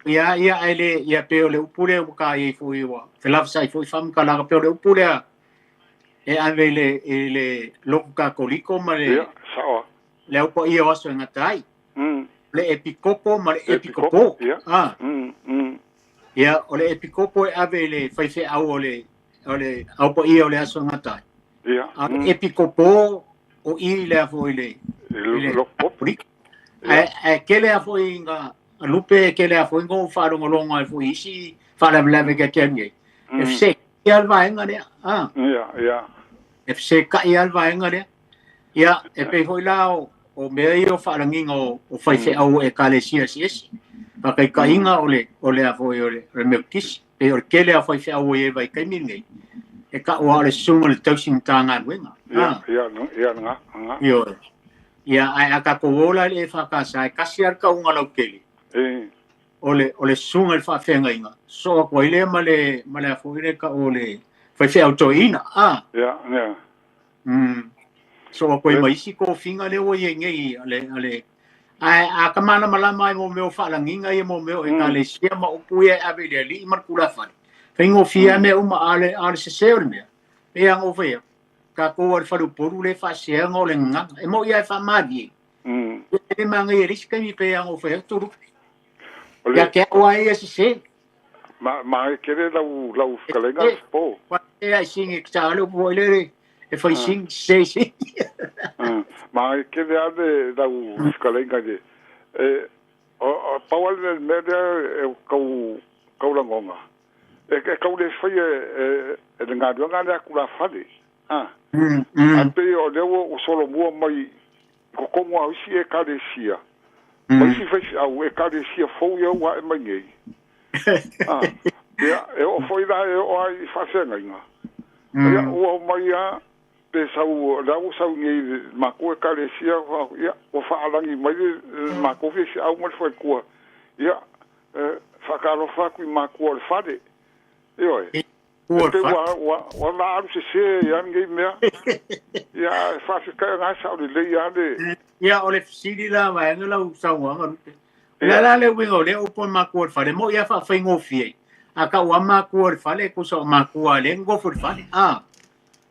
ia ia ae le ia pe o le upu lea ua ka iai foʻi ua felafasaʻi foʻi faamatalaga pe o le upu lea e ave i le lotu Katoliko ma le Ia sao. Le aupaia o aso e gata ai le epikopo ma le epikopo a ia o le epikopo e ave i le faifeau o le aupaia o le aso e gata ai a le epikopo o i le afo i le Lokopo. Ae kele a foʻi ga lupe kele a foʻi go faalogologo ai foʻi isi faalavelave keakeani ai e feseʻi a le vaega lea a Ia ia. e fesekaʻi a le vaega lea ia e pei foʻi la o mea ia o faalagiga o faifeau e ekalesia esiesi faakaikaʻiga o le afoʻi o le Metotisi pe o le kele a faifeau ai e vaikaimi lenei e kaʻu a o le susuga le tausi matagaluega. Ia ia ia nga nga. Ioe ia ae a tatou ola le e fakasa e kasi a le kauga lautele o le susuga i le faafeagaiga so atu ai lea ma le afoʻi le kaʻu o le faifeau toeina a Ia ia. So atu ai ma isi tofiga lea ua iai nei ale ae a ka malamalama ai mo mea o faalagiga ia mo mea o ekalesia ma upu ia e ave i le alii ma le tulafale faigofie a mea uma a le sesē o le mea e aga o faia tatou a le faleupolu le faaseaga o le gagaga e moʻi a e faamalie e le magaia le isi taimi pe aga o faia tulupe O ia le ke au ai ia sesē. Ma e kele lau fetalaiga po. E ai singi sa le upu foi lele e fai singi se se. Ma e kele a le lau fetalaiga le e o pau le mea lea e kau lagoga e kau le fai e le galuega lea kulafale. A ae pei o lea ua solomua mai i totonu a o isi Ekalesia ma isi faifeau Ekalesia fou ia ua ae mai nei. A ia e oo foi la e oo lava i faafeagaiga, ia ua omai lava pe sau o lea ua sau nei i le matou Ekalesia, ia ua faalagi mai le matou faifeau ma le faletua, ia e faatalofa atu i matua o le fale. Ioe. E pei ua ua ua la alu sesē ai lava lenei mea. Ia ae faafetai o lena e sao lelei lava le. Ia o le fesili la vaeane lau saunoaga Lupe. O le a la le uiga o lea upu o matua o le fale? Mo'i lava faafaigofie. A tau lava matua o le fale, tusa o matua lea e nonofo i le fale. A.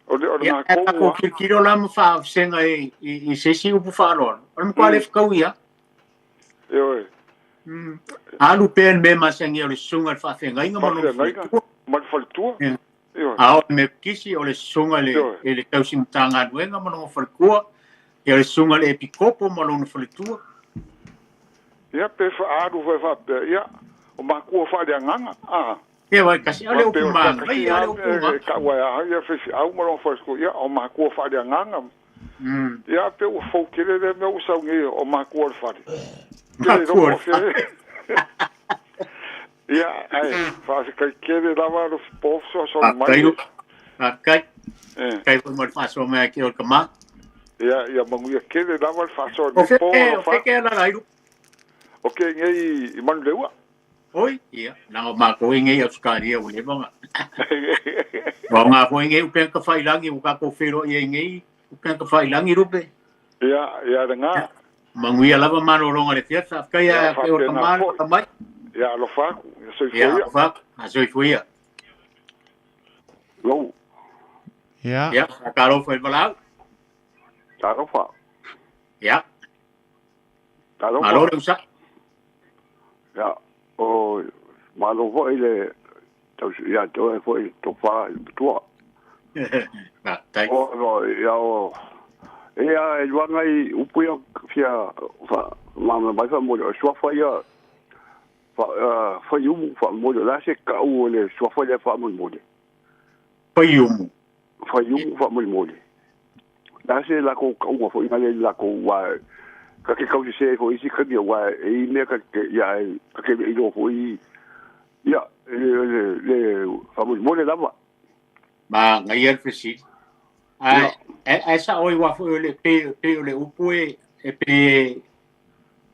O le o le Ia, ae matou tatou lava. tilotilo la ma faavasega i se isi upu faaaloalo, o le matua le fetaui lava. Ioe. Alu pea le mea masani o le susuga i le faafeagaiga ma lona Faafeagaiga faletua. ma le faletua. Ioe. A o le Metotisi o le susuga Ioe. i le tausi Matagaluega ma lona faletua. Ia o le susuga i le Epikopo ma lona faletua. Ia pe faaalu foi faapea, ia o matua faaleagaga, a. Ia vai kasi, o le Aua upu pei o le tasi manaia, o le lava upu mea e ga. tau ai lava ia faifeau ma lona faletua, ia o matua faaleagaga. Ia pei ua fou tele lea mea ua sau nei o matua o le fale. Ou te le iloa Matua po o le o fea. fale. Ia, ae faafetai tele lava Alofi po fesoasoani mai Faafetai le. Lupe. Faafetai. Eh. Faafetai foi mo le faasoa mai ake o le tama. Ia, ia manuia tele lava le faasoa O nei po fe, o alofa fe atu. ke ala lai Lupe. O ke nei i Manuleua. Oi, ia, leaga o matou e nei Ausetalia ua leva ona. Ua aoga foi nei upega tafailangi ua tatou feiloai ai nei upega tafailangi Lupe. Ia, ia lena. Manuia lava malologa i le afiafi, faafetai Ia ia te oe le faapena tama le foi. atamai. Ia alofa atu, ia soifua Ia, ia. alofa atu, a soifua ia. Lou, Ia. Ia, faatalofa i le valaau. talofa, Ia, malo talofa. le usa'i. Ia, o, malo foi le, tausi, ia te oe foi tofa i le matua. Faafetai. O, o, ia o, ia e luanga i upu ia fia, fa, ma mai fa mo le suafa ia, fa, faiumu fa mo le la se kau o le suafa le fa mo le. Faiumu. Faiumu fa mo le. La se la ko kau fo ina le la ko wa ka ke kau se fo isi ka mi wa e i mea ka ke ia e ka ke i lo fo i ia le le fa mo le lava. Ma ngai le fesili. Ia. Ae ae sa'o i uafu o le pe o le upu e pe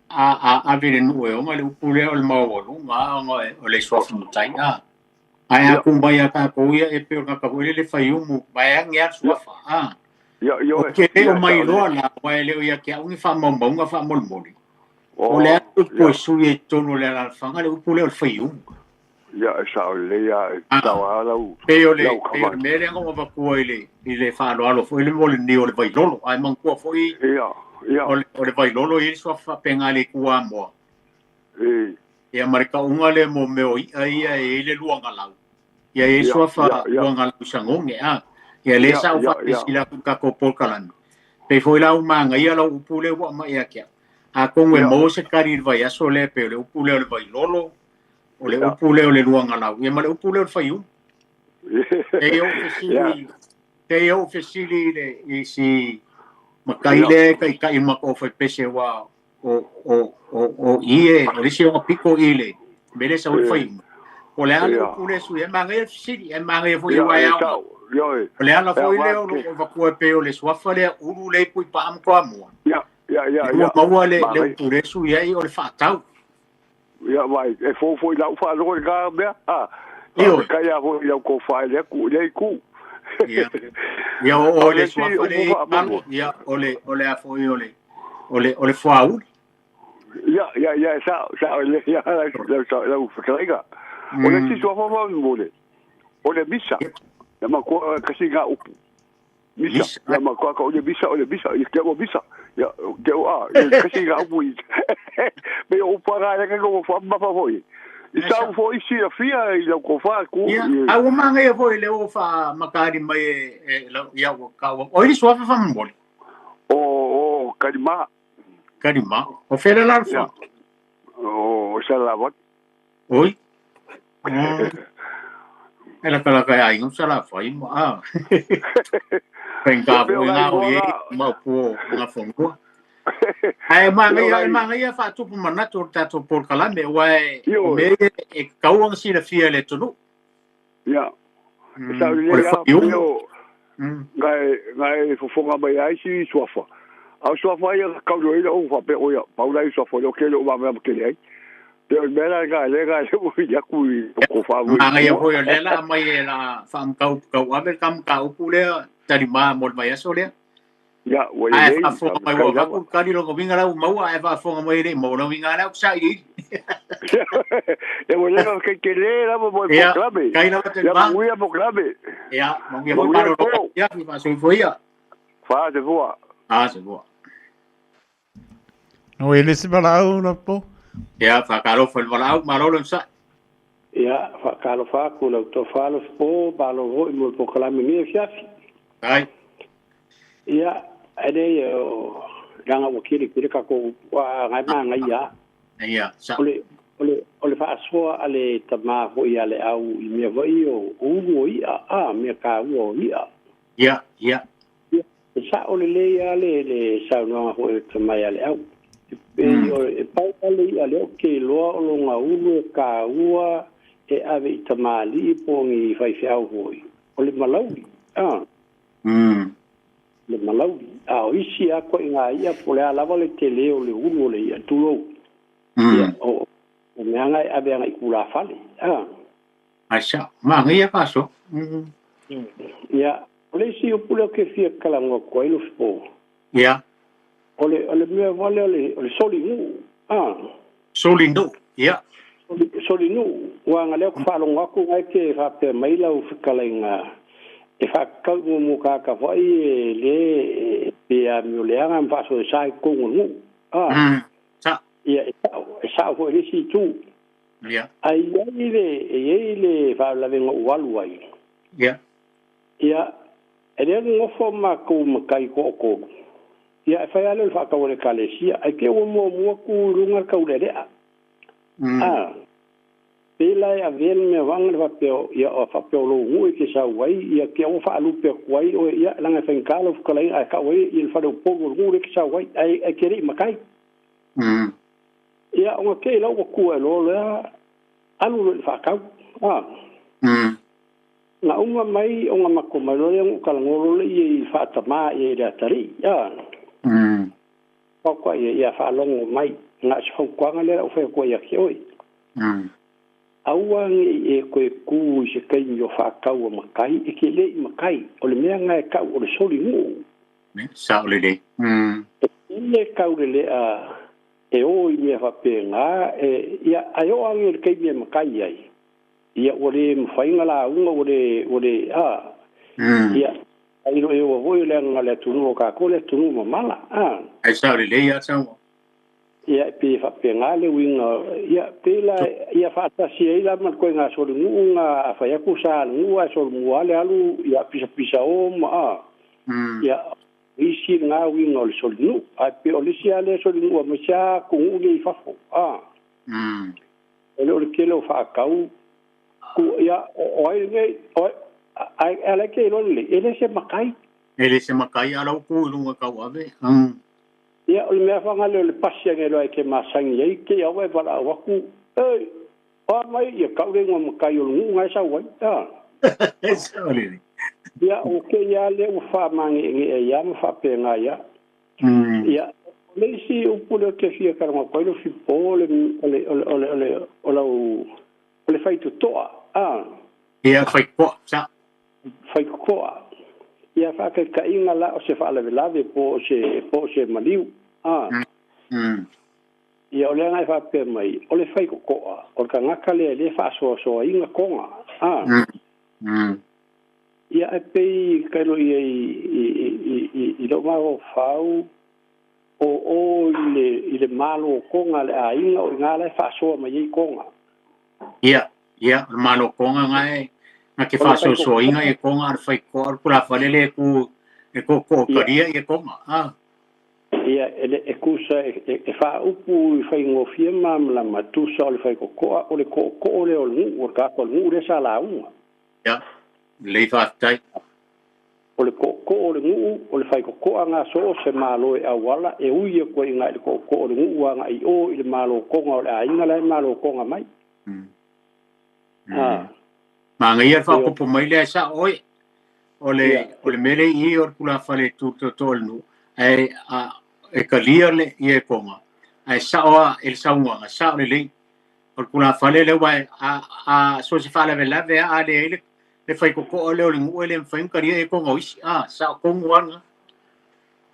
a ave le nuu e oga le upu lea o le maualuga ona o le suafa matai a. Ae a Ia. kumai a tatou ia e pe o le tagata foi lele faiumu vaeage a le suafa a. Ia ia Ou te le o ia mai sa loa le. la aua e le o ia te au ni faamaumauga faamolemole. O le O a le upu ia e sui ai i totonu o le alaalafaga le upu lea o le faiumu. ia e sa le ia e A tau a lau pei o le lau pei o le kama. mea lea na ou avatua i le faaaloalo foi le mo le niu o le vailolo. Ae manatua foi Ia ia o le vailolo e i ai le suafa faapena i le itu Amoa. e Ia ma le tauga lea mo mea o i'a ia e i ai le luagalau. Ia e i ai ia suafa ia ia luagalau sagoge a. Ia lea ia sa ou ia ia faapesila atu i le tatou polokalame. Pei foi la ua magaia lau upu lea ua aumai ia te au. Atonu e ia maua se kali i le vaiaso lea pei o le upu lea o le vailolo, o le ia upu lea o le luagalau, ia ma le upu lea o le faiumu. Te ou ia fesili, te ou fesili i le i si matai ia lea e taitai ma ko faipese ua o i e o le isi ona piko i le mea lea sau ai le e faiumu. O le a le ia upu lea sui e magaia le fesili, e magaia foi ia ua e e aoga. tau ia e O le ala e foi awa lea o ke lo o avatua e pei o le suafa lea ulu lea i Puipaa ma Toamua. ia ia ia Ua ia maua le magai upu lea sui ai o le faatau. ia vai e fou foi lau faalogo i lena mea a Ioe. faafetai a foi i lau tofa i le aku i lea itu. Ia. Ia o A o o le le isi suafa upu lea i faamolemole. palo, ia o le a foi o le fuauli. Ia ia ia e sa'o sa'o i le ia lau lau lau fetalaiga. O le isi suafa faamolemole o le misa ia matua kasi ga upu. Misa Misa. ia matua ka o le misa o le misa ia ke o misa ia ke o a ia kasi ga upu i. Me o upu aga le ka ko faamafa foi. I E sau sa'o. foi silafia i lau tofa ku Ia, i a ua magaia foi le o faamakali mai e lau ia ua ka ua. O i le suafa faamolemole. o o kalima Kalima. O fele la le ia fa. o salavatu. Oi. E la kala ka ai ngam sala fai mo a. Faigata foi na o e maopu o gafanua. Ae magaia faatupu manatu o le tatou polokalame aua o mea ia e tatau ona silafia e le atunuu. Ia, e sao O lelei le lava faaiuga. pei o gae fofoga mai ai isi suafa. A o suafa ia na kauloina ou faapea, oia, pau la i suafa o lea o ke le o malamalama tele ai. Pei o le mea la lena lea na ui atu i tofa foi i Magaia tua. foi o lea la aumai e la faamatau ave le mataupu lea talima mo le vaiaso lea. Ia, ua Ae lelei, faafofoga mai faafetai ua avatu lava. le tali lona uiga la ua maua ae faafofoga mai e le i maua lona uiga lea ou te sailiili. Ia ua leva kai tele lava mo le Ia, polokalame. kai lava Ia talima. manuia polokalame. Ia, manuia foi Manuia malolo po. ia faasoifua ia. Fa se fua. Ah, se fua. No e le se valaau Lopo. Ia, faatalofa i le valaau, malo le onosai. Ia, faatalofa atu i lau tofa Alofipo, malo foi mo le polokalame nei afiafi. Ai. Ia, e le o leaga ua tele tele tatou agai magaia. Ia, sa. O le faasoa a le tamā foi a le au i mea foi o ulu o i'a a mea kāua o i'a. Ia, ia. Ia, e sa'o lelei a le saunoaga foi o le tamai a le au. E pei o e pau ale i'a lea o ke iloa o loga ulu e kāua e ave i tamalii po o ni faifeau foi. O le malauli, a. Le malauli. A o isi a koʻiga i'a po o le a lava le telē o le ulu o le i'a tulou. Ia, o meaga e ave agaʻi tulafale. A. Ai sa. Magaia faasoa. Ia, o le isi upu lea ou te fia talanoa atu ai Lofipo. Ia. O le mea vale o le solinuu. A. Solinuu. Ia. Solinuu. Ua lea ou te faalogo atu ngai ke faapea mai lau fetalaiga e faatatau i muamua tagata foi e lē pe amioleaga ma faasoesa i totonu o le nuu. A. Sa. Ia, e sa'o foi i le isi itu. Ia. Ae iai le e iai le faalavelave ou alu ai. Ia. Ia, e lea nofo matou matai to'atolu. Ia, e fai lava lea o le faatau a le ekalesia, ae te ua muamua tu i luga le taulealea. A. Pe la e avea le mea vaga le faapea ia faapea o lou nuu e te sau ai, ia te ua faalupe atu ai oe, ia leaga e faigata lau fetalaiga ae tau ai i le fale upolu o le nuu lea e te sau ai, ae te le i matai. Ia, ona te i lau ua tu ai loa lea, alu loa i le faatau. A. Na uma mai ona matou mai loa lea ona ou talanoa loa lea i faatamā ia i le atalii. A. Faatoa ia ia faalogo mai. Na o se fautuaga lea lau fai atu ai ia te oe. Aua neʻi e toe tū i se taimi o faatau a matai, e te le i matai. O le mea na e tau o le solinuu. Sao lelei. E le taulelea e o i mea faapena, e, ia, ae oo age i le taimi e matai ai. Ia, ua le mafai ona lauga, ua le, a. Ia, ai lo e ua foi o le aga le atunuu o kākou le atunuu mamala. A. Ai sao lelei a sau. Ia, e pei e faapena le uiga, ia, pei la, ia faatasi ai la ma le koiga solinuu na a fai atu sa le nuu ae solomua le alu, ia pisapisa o ma a. Ia, isi lena uiga o le solinuu. Ae pei o le isi lava lea solinuu aemaise lava atunuu nei i fafo. A. E le o le tele o faatau. Ku, ia, o ai lenei, o ai, ae ala e te iloa lelei, e le se matai. E le se matai a lau ku i luga tau ave. Ia, o le mea faga lea o le pasi age loa e te masani ai, te aua e valaau atu, ei, o a mai, ia tau le igoa matai o le nuu na e sau ai. A. Sao lelei. Ia, o kēia lea ua faamageʻegeʻe ia ma faapena ia. Ia, o le isi upu lea ou te fia talanoa atu ai Lofipo, o le o lau o le faitotoa. A. Ia, faitotoa, sa. Faitotoa. Ia, faataitaiga la o se faalavelave po o se maliu. A. Ia, o lea na e faapea mai, o le faitotoa, o le tagata lea e lē faasoasoaina toga. A. Ia, e pei kailo ia i lou mafaufau o i le malo toga le aiga o iga la e faasoa mai ai toga. Ia, ia, o le malo toga ngai na ke O le faasoasoaina e toga a le faitotoa le pulafale le ku e ko Ia. karia ia toga. Ah. Ia, e kusa e faaupu i faigofie ma malama tusa o le faitotoa o le tootoo lea o le nuu o le tatou o le nuu lea sa lauga. Ia, lelei faafetai. O le tootoo ko'oko'o o le nu'u o le faikoko'a gasoo se malo e auala e ui e koe iga i le ko'oko'o o le nu'u aga'i o i le malokoga o le aiga lae malokoga mai. Magaia le faaopopo mai lea e sa'o oe o le o le mele i o le tulafale tutoto o le nu'u ae e kalia le ia e koga ae sa'o a e le saunoaga sa'o lelei o le tulafale lea ua a so se faalavelave a leai le faikoko'a lea o le nu'u e le mafai ona kalia e koga o isi a sa'o tonu aga.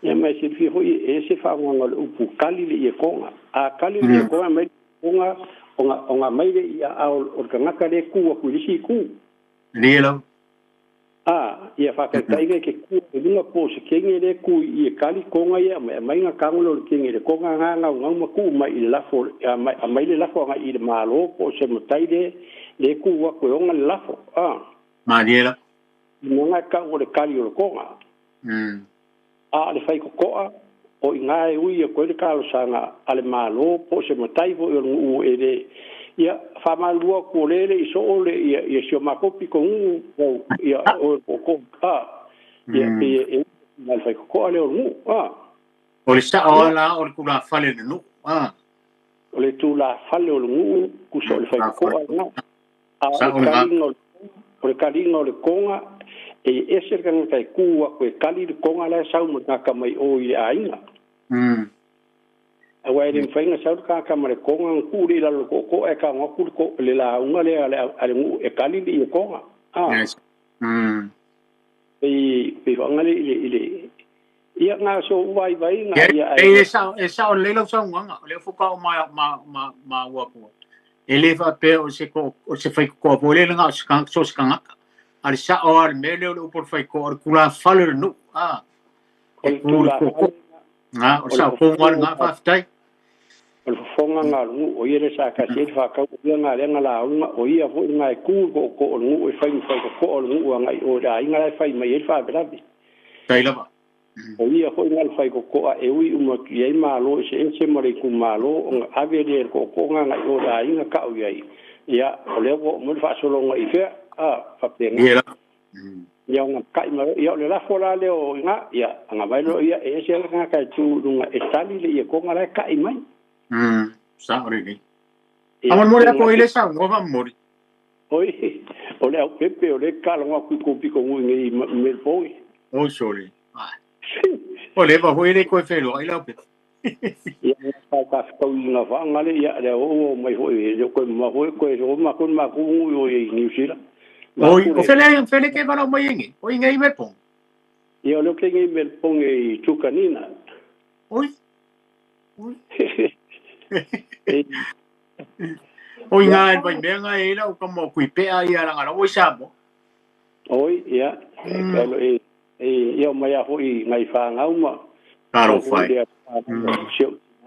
Ia ma e silafia fo'i e ese faagoaga o le upu kali le iekoga a kali le iekoga mai koga oga mai le ia a o le tagata le ku aku i le isi itu. Lelei lava. A ia faataitaiga e ke ku i luga po o se kege le ku i e kali koga ia mai mai ga kago le o le kege le koga ga gaugau ma ku'u mai i le lafo aumai le lafo aga'i i le malo po o se matai le le ku aku e oga le lafo a. Malie lava. Mea e ka'u o le kali o le koga. A o le faikoko'a o igā e ui aku ai le talosaga a le malo po o se matai fo'i o le nu'u e le ia faamalulua atu o lē le i soo le ia ia si o makou pitonu'u o ia o o a ia pe e ma le faikoko'a lea o le nu'u a. O le sa'o a la o le tulafale le nu'u a. O le tulafale o le nu'u kusa o le faikoko'a lena a o le kaliga o le kaliga o le koga e ese le tagata e ku aku e kali le koga lae sau ma le tagata mai o i le aiga. Aua e le mafai ona sau le tagata ma le koga ona tuu lea i lalo o le tootoo ae tago atu le le lauga lea a le nuu e kali le iekoga. A. Pei pei faagale i le i le ia na so vaivaiga ia ae. E sa'o e sa'o lelei lau saunoaga o lea faatoa ou maua atu e lē faapea o se o se faikokoa foi lele na o se so o se tagata a le sa'o a le mea lea o le upu o le faikoa o le tulafale o le nu'u a O e le tu i le tulafale tootoo ga o le o le sa'o tonu a fofoga lena faafetai. O le fofoga na o le nu'u o ia lea sa tasi ai le faatau o ia na lea na lauga o ia fo'i na e tu i le tootoo o le nu'u e fai ma faikoko'a o le nu'u aga'i o i le aiga lae fai mai ai le faalavelave. Tai lava. O ia fo'i na le faikoko'a e ui uma atu i ai malo eseese ma le itumalo ona ave lea e le tootooga aga'i o i le aiga ka'u i ai ia o lea ua oo mai le faasologa i fea a faapena. Ia lava. Ia ona ta'i mai ia o le lafo la lea o iga ia aga mai loa ia e ese le tagata e tu i luga e tali le iekoga lae ta'i mai. Sa'o lelei. Ia Faamolemole atu ai le saunoa faamomoli. Oi o le aupepe o le kalogo atu i kou pitogu i nei i Melbourne. Oi sole. O leva foi le toe feloai lau pepe. Ia faatafetauiga faagale ia lea ua oo mai fo'i e le o toe mamafa foi toe o matou le matou nuu i o i Niu Sila. Oi, o fele fele ke valaau mai ai nei? O i nei i Melbourne? Ia o lea ou te i nei i Melbourne i Truganina. Oi. Oi. O i ngā e vai mea ngā e ila o ka mo kui pea ia langa la oi Samoa. Oi, ia, e e ia o mai a fo'i ngai whāngau ma. Taro whai.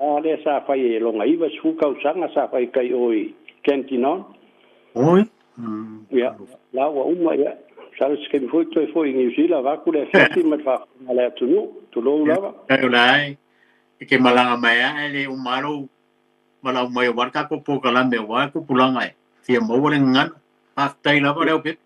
A lea sa whai e longa iwa sifu kausanga sa whai kai o i Kenkinon. Oi. Ia, la ua uma ia. Sa se kemi foi toe foi i New Zealand vaku le fiafi ma le faafofoga a le atunuu, tulou lava. Tai o la e, e ke malanga mai a e le umalo malau mai o wale kako polokalame o wale tupulaga e fia maua le gagana. Faafetai lava le aupepe.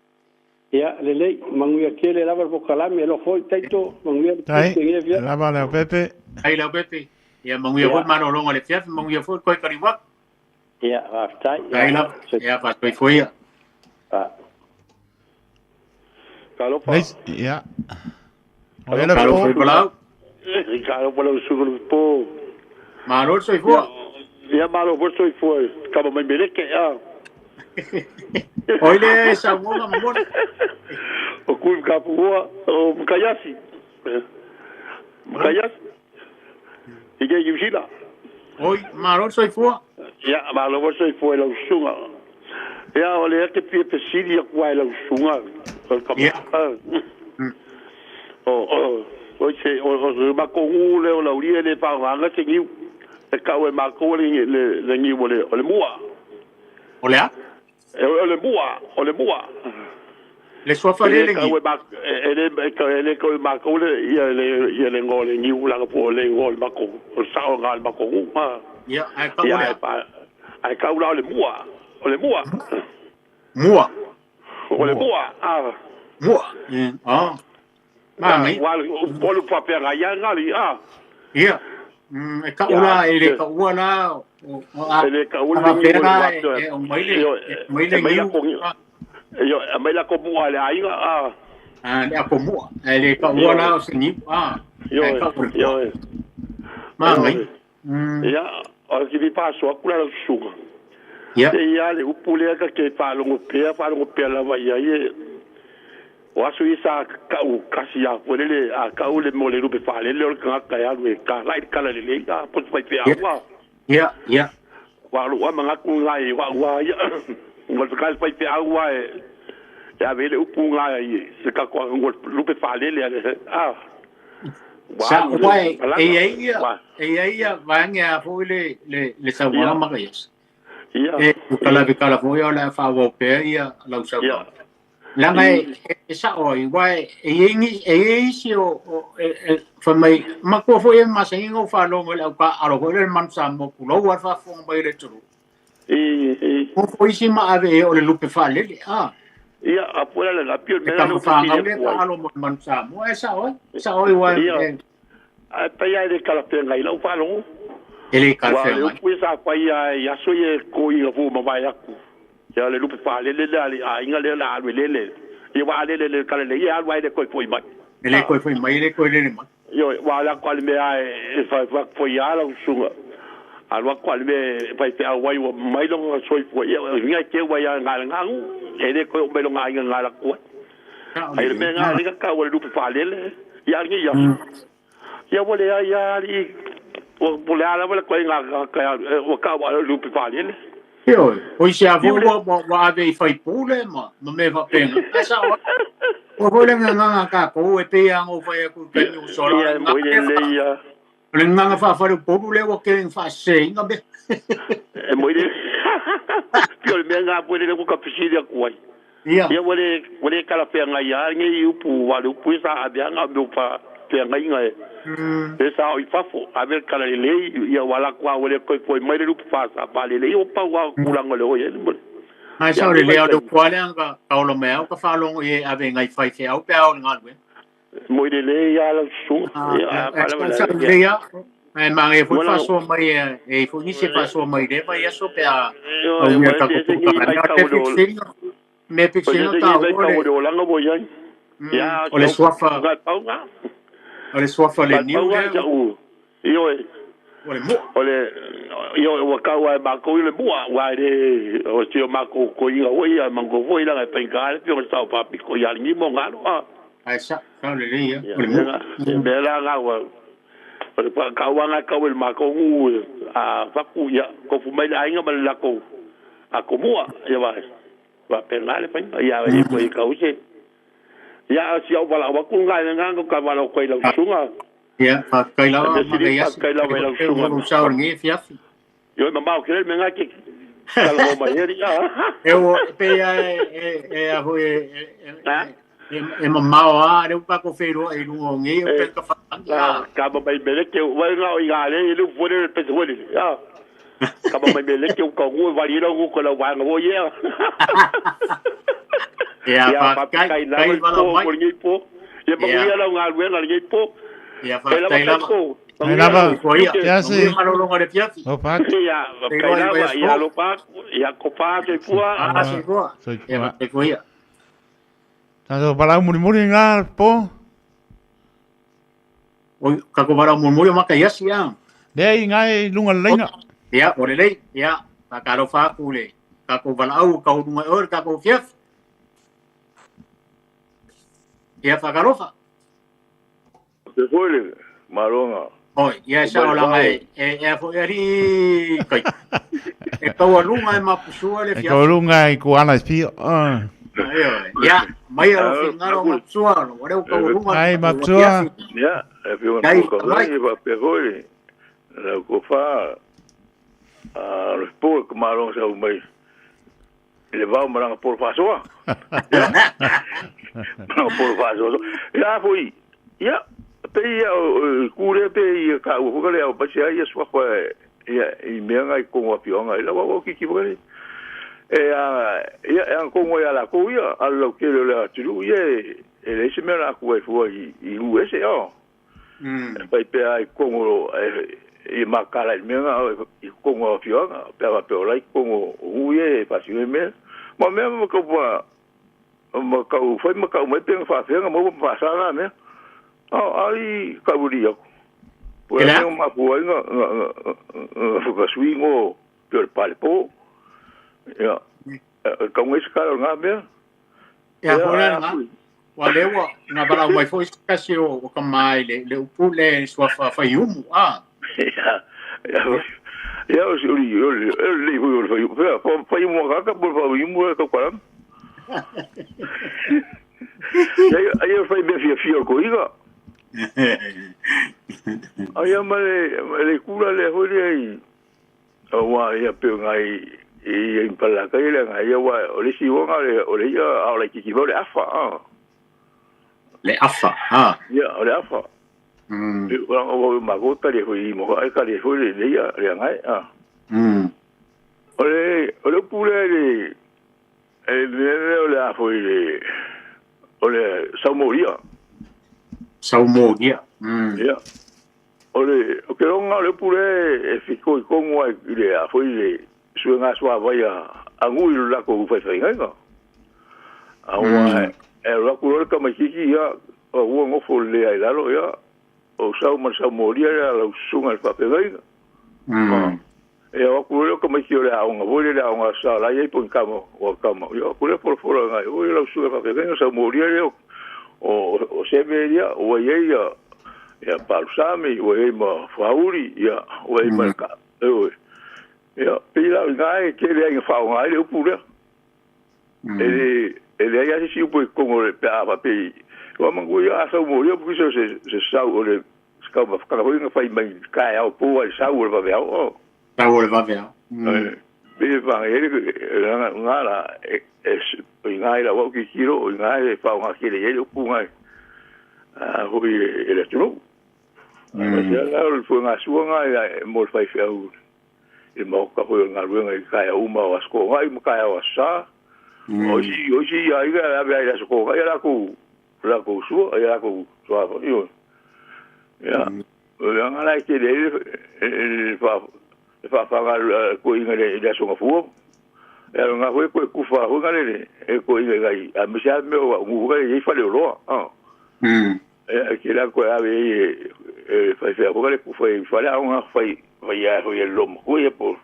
Ia, lelei, manuia tele lava le polokalame, alofa foi Taito, manuia le Tai, pepe i lenei afiafi. lava le aupepe. Tai le aupepe. Ia manuia foi le malologa i le afiafi, manuia foi le toe kaliuaku. Ia, faafetai. Tai lava. Ia, faasoifua ia. Talofa. Leis, ia. O le Talofa po. i palau. Talofa lau susuga i le po. Malo le soifua. Ia malo foi le soifua i tama mai meleke a. O i le saunoaga momoli. O kui makapuua o Makaiasi. Makaiasi. I ke Niu Sila. Oi, malo le soifua. Ia, malo foi le soifua i lau susuga. Ia, o lea te fia fesili atu ai i lau susuga o le Ia. tama. O, o, o se, o, o se makou nuu lea o Laulia e le faaaogaina se niu. E kau e makou le, le, le niu o le, o le mua. O le a? E, o le mua, o le mua. Le suafa E lea le le kau niu. e ma, e le, e le kau e makou le, ia le, ia le igoa o le niu laga po o le igoa o le makou, o le sao lena o le makou nuu. Ha. Ia, ae kau o Ia, le ae a? pa, ae kau la o le mua, o le mua. Mua. O le Mua. mua, a. Mua. Ah. Māngai. Wa o le papea ia ngali a. Ia. E ka ula e le ka ua la o a. E le ka ula ni e o mai le mai le niu. Io mai la ko mua le aiga a. A le ko mua e le ka ua la o se niu a. Io io. Māngai. Ia o ki vi paso akula la suga. Ia. Ia le upu lea ka ke faalogo pea lava ia ia. O aso isa kau kasi a le a kau le mo le lupe faalele o le kagaka e alu e ka lai kala lelei a po fai pea ua. Ia, ia. Wa lu wa mangaku ngai wa wa ia. Ngol ka fai pea ua e. Ia vele upu ngai ia se ka ko ngol lupe faalele a. Sa wa e ia e ia vaanga fo le le le sa wa ma yes. Ia. E kala kala fo ia la fa wa pe ia lau sa. Langa e sa oi wai e ingi e isi o fa mai ma ko fo e ma sa ingo fa lo le ka alo ko le man sa mo ku lo wa fa fo mai le tru. E ko fo isi ma ave o le lupe fa le a. Ia a pula le la pio me la fa le ka alo mo man sa mo e sa oi wa e. A pa ia le kala pe ngai lo fa lo. E le ka fe mai. Wa sa fa ia ia so ye ko i fu ma vai aku. Ia le lupe fa le le le a inga le la le le ia wa le le le kala le ia wa le koi foi mai. Le koi foi mai le koi le mai. Io wa la ko le me a e fa fa foi ia la sunga. A wa ko le me fa pe a wai wa mai lo soi foi ia ngai ke wa ia nga nga e le koi mai lo nga nga la ko. Ai le me nga le ka wa le lupe fa le le ia ngi ia. Ia wa le ia li o le ala wa le koi nga ka o ka wa le lupe fa le. Io, o isi a vo wa ave i fai pule ma me va penga. Esa o vo le nga ka ko e pe ngo fai ku pe ni so la. Ia mo le ia. Le nga fa fa le pulu le wa ke fa se nga be. E mo le. Pio le nga po le ku ka pisiri ku ai. Ia. Ia wo le kala pe nga ia ngi upu wa le upu sa abia nga me pa pe nga inga e. E sa o ifafo ave kala le ia wala kwa wale koi foi mai le lupu fa sa pa le le o pa wa kulanga le o ye mo. Ai sa le le o kwa le anga ka o me au ka fa longo ye ave ngai fai fe au pe au nga le. Mo le le ia la su ia pa le ia ai ma ngai foi fa so mai e foi ni se fa so mai le vai so pe a o ia ka ko ka me pixino ta o le langa mo ia. Ia o le suafa o le suafa le niu io o le mua o le io o ka wa ma ko le mua wa le o si o ma ko ko ia o ia mango foi la pe ka le o sa pa pi ko ia ni mo ngalo a ai sa ka le le ia o le mua me la nga wa o le pa ka wa nga ka o le ma ko u a fa ku ia ko fu mai la inga ma la ko a ko mua ia va va pe nga le pa ia e ko i ka u se ia si au wala wa ku ngai nga ka wala ko ila sunga ia fa kai la ma ia kai la wala sunga no sa ngi fia yo ma ke me nga ke kala mo mai ri a e o pe ia e a ho e e ma ma a le pa ko fe ro e lu ngi o pe ka fa ka ba mai mele ke wa nga o nga le lu fo le pe so le a ka ba mai mele ke ko ngu va ri lo ko la wa ngo ye. Ia fa kai la wala po mai po ia ma ia la nga lu nga le po ia fa kai la kai la ia se ma lo le fia o pa ia kai la ia lo pa ia ko pa se pua a se pua ia te ko ia ta so bala muri muri nga po o ka ko bala muri muri ma ka ia sia le ngai lunga leina ia o le ia pa ka ro fa ku le ka ko bala au ka lunga o ka ko fia ia whakarofa. Te koe maronga. Oi, ia sa ola ngai, e a fo ari kai. E kaua lunga e mapusua le E fia. kaua lunga i ku ana fia. Ia, mai aro fingaro mapusua, no wareu kaua lunga. Ai mapusua. Ia, e pio Kai, ko ka mai. ngai pa pe koe. La ko fa a le po ko maronga sa mai. Le vau maranga por fasoa. Maranga por fasoa. Ia foi. Ia pe ia kure pe ia ka u ka le au pa sia ia sua fa ia i mea ngai ko ngā pionga i la wa ki ki whakare. E a ia e an kongo ia la ko ia a lau kere o le aturu ia e le se mea la ku ai fua i US o. Pai pe ai kongo i makala i mea i kongo o fioanga pe va pe ola i kongo o e fasi i mea. Ma mea ma kau pa ma kau fai ma kau mai pe fa fenga mo pa sa na mea. O ai kau ri aku. Po e ma ku ai nga nga sui ngo pe o pale po. Ya. Kau ngai skala nga mea. Ya hola nga. Wa lewa nga bala mai foi kasi o ka mai le upu le sua fa faiumu a. Ya. Ya o si uri o le le hui o le faiumu. Fa faiumu ka ka po faiumu ka ka. Ya ai fai be fia fia ko iga. Ai ma le kula le hoi ai. Wa ya pe ngai i impala ka ile ngai ya wa o le si wonga le o le ya o le kiki le afa a. Le afa a. Ya o le afa. O ma go ta le hui mo ai ka le hui le ya le ngai a. O le pule le e le o le afa le o le saumoria. Saumoria. Ya. O le o ke longa le pule e fiko i kongo ai le afa le suenga sua vai a ngui la ko fai fai ngai. A wa e la ku le ka mai kiki ya o ua ngofo le ai lalo ya o sau ma saumoria ya la sunga le pape ngai. E o ku le ka mai ki le a nga voi le a nga sa la i pon kama o kama. Yo ku le por por ngai o la sunga pape ngai saumoria le o severia o ia ya palusami o ia ma fauri ya o ia ma ka e ya pila ngai ke le ngai fa ngai le upu le e le ia si upu kongo le pe a pe o mangu ia sa mo yo porque se sa o le ska ba ka ho ngai fai mai ka au po ai sa o va ve o sa o va ve be va e nga la e ngai la o ki kiro ngai fa ngai ke le upu ngai a ho e le tru a se la o fu ngai su ngai mo fai fe au e mau ka hoi ngā ruenga i kai a uma o asko ngai ma kai a sa o si ia iga la bia ia sko ngai la ku sua ia la ku sua io ia o la ngā ke le fa fa fa ko inga le ia so fu ia ngā hoi ko ku fa ho ngā le e ko inga ngai a me sa me o ngu ga i fa le ro a e ke la ko a ve e fa fa ho le ku fa fa la ngā fa vai a hoi el lomo hui po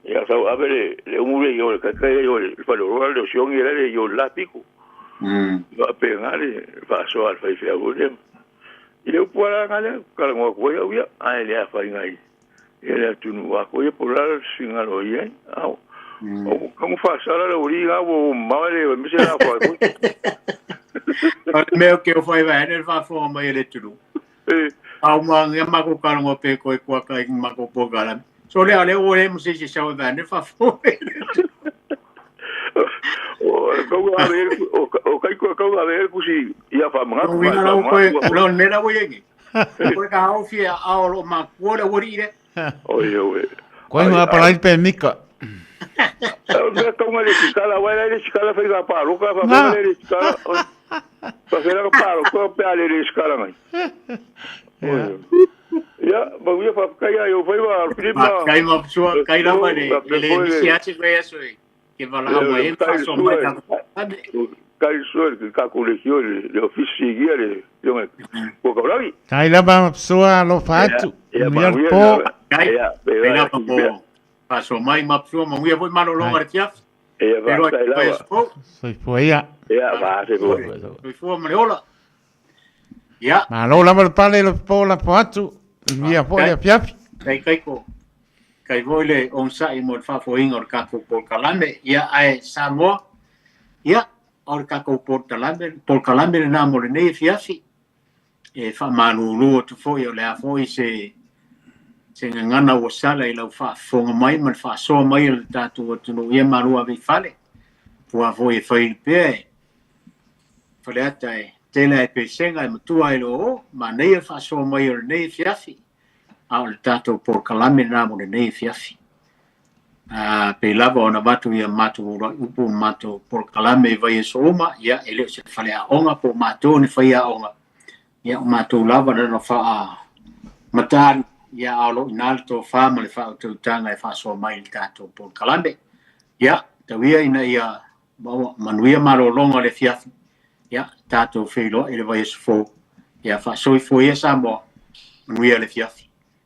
ya sau a ver le umure yo ka ka yo le fa lo le sion era le yo la pico va pegar va so al fa fa le i le po la ngale ka ngo ko ya ya ai le fa ngai e le tu nu wa ko ye por la singa lo ye au o como fa sala le uri ga o ma le me se la fa me o ke o fa va ne fa fo ma le tu au ma nge ma ko ka ngo pe ko ko ka ma ko po ka la so le ale o le mo se se sa va ne fa fo o ko a ver o kai ko ko a ver ku si ia fa ma ko ina ko lo ne la wo ye ko ka o fi a o ma ko le wo ri le o yo ko ma para ir pe mika o ka ngale sikala wa le sikala fa ga pa ro ka fa le sikala pa fa ga pa ro ko pe ale le sikala ngai ya ba ia fa kai yo fa va prima kai ma sua kai la ma le le si a che eso que va la ma en fa so ma ka kai so ka colegio le office guia le yo ko ka lavi kai la ma sua lo fatu mi po kai la po fa so mai ma sua ma ia voi malo lo artiaf e va sai la soy fuia ya va se soy fua mareola ya malo la mal pale lo po la fatu mia po le fiafi kai kai ko kai voi le on sai mo fa fo ingo ka ko por kalame ya ai Samoa ya or ka ko por kalame na mo le nei fiafi e fa manu lu tu fo yo le a fo se se ngana o sala i lau fa fonga mai ma fa so mai le tatu tu no ia maru ave fale pua fo e fai pe fale ata e tele e pesenga e matua e lo ma nei fa so mai o nei fiafi a o le tatou polokalame na mo lenei fiafi. Pe lava ona avatu ia matou uluai upu ma matou polokalame i vaiaso uma, ia e le o se faleaoga po o matou ni faiaoga, ia o matou lava na ona faamatali, ia a o lo o i ina le tofa ma le faautautaga e faasoa mai i le tatou polokalame. Ia, tau ia ina ia manuia malologa o le afiafi, ia tatou feiloai i le vaiaso fou, ia faasoifua ia Samoa, manuia le afiafi.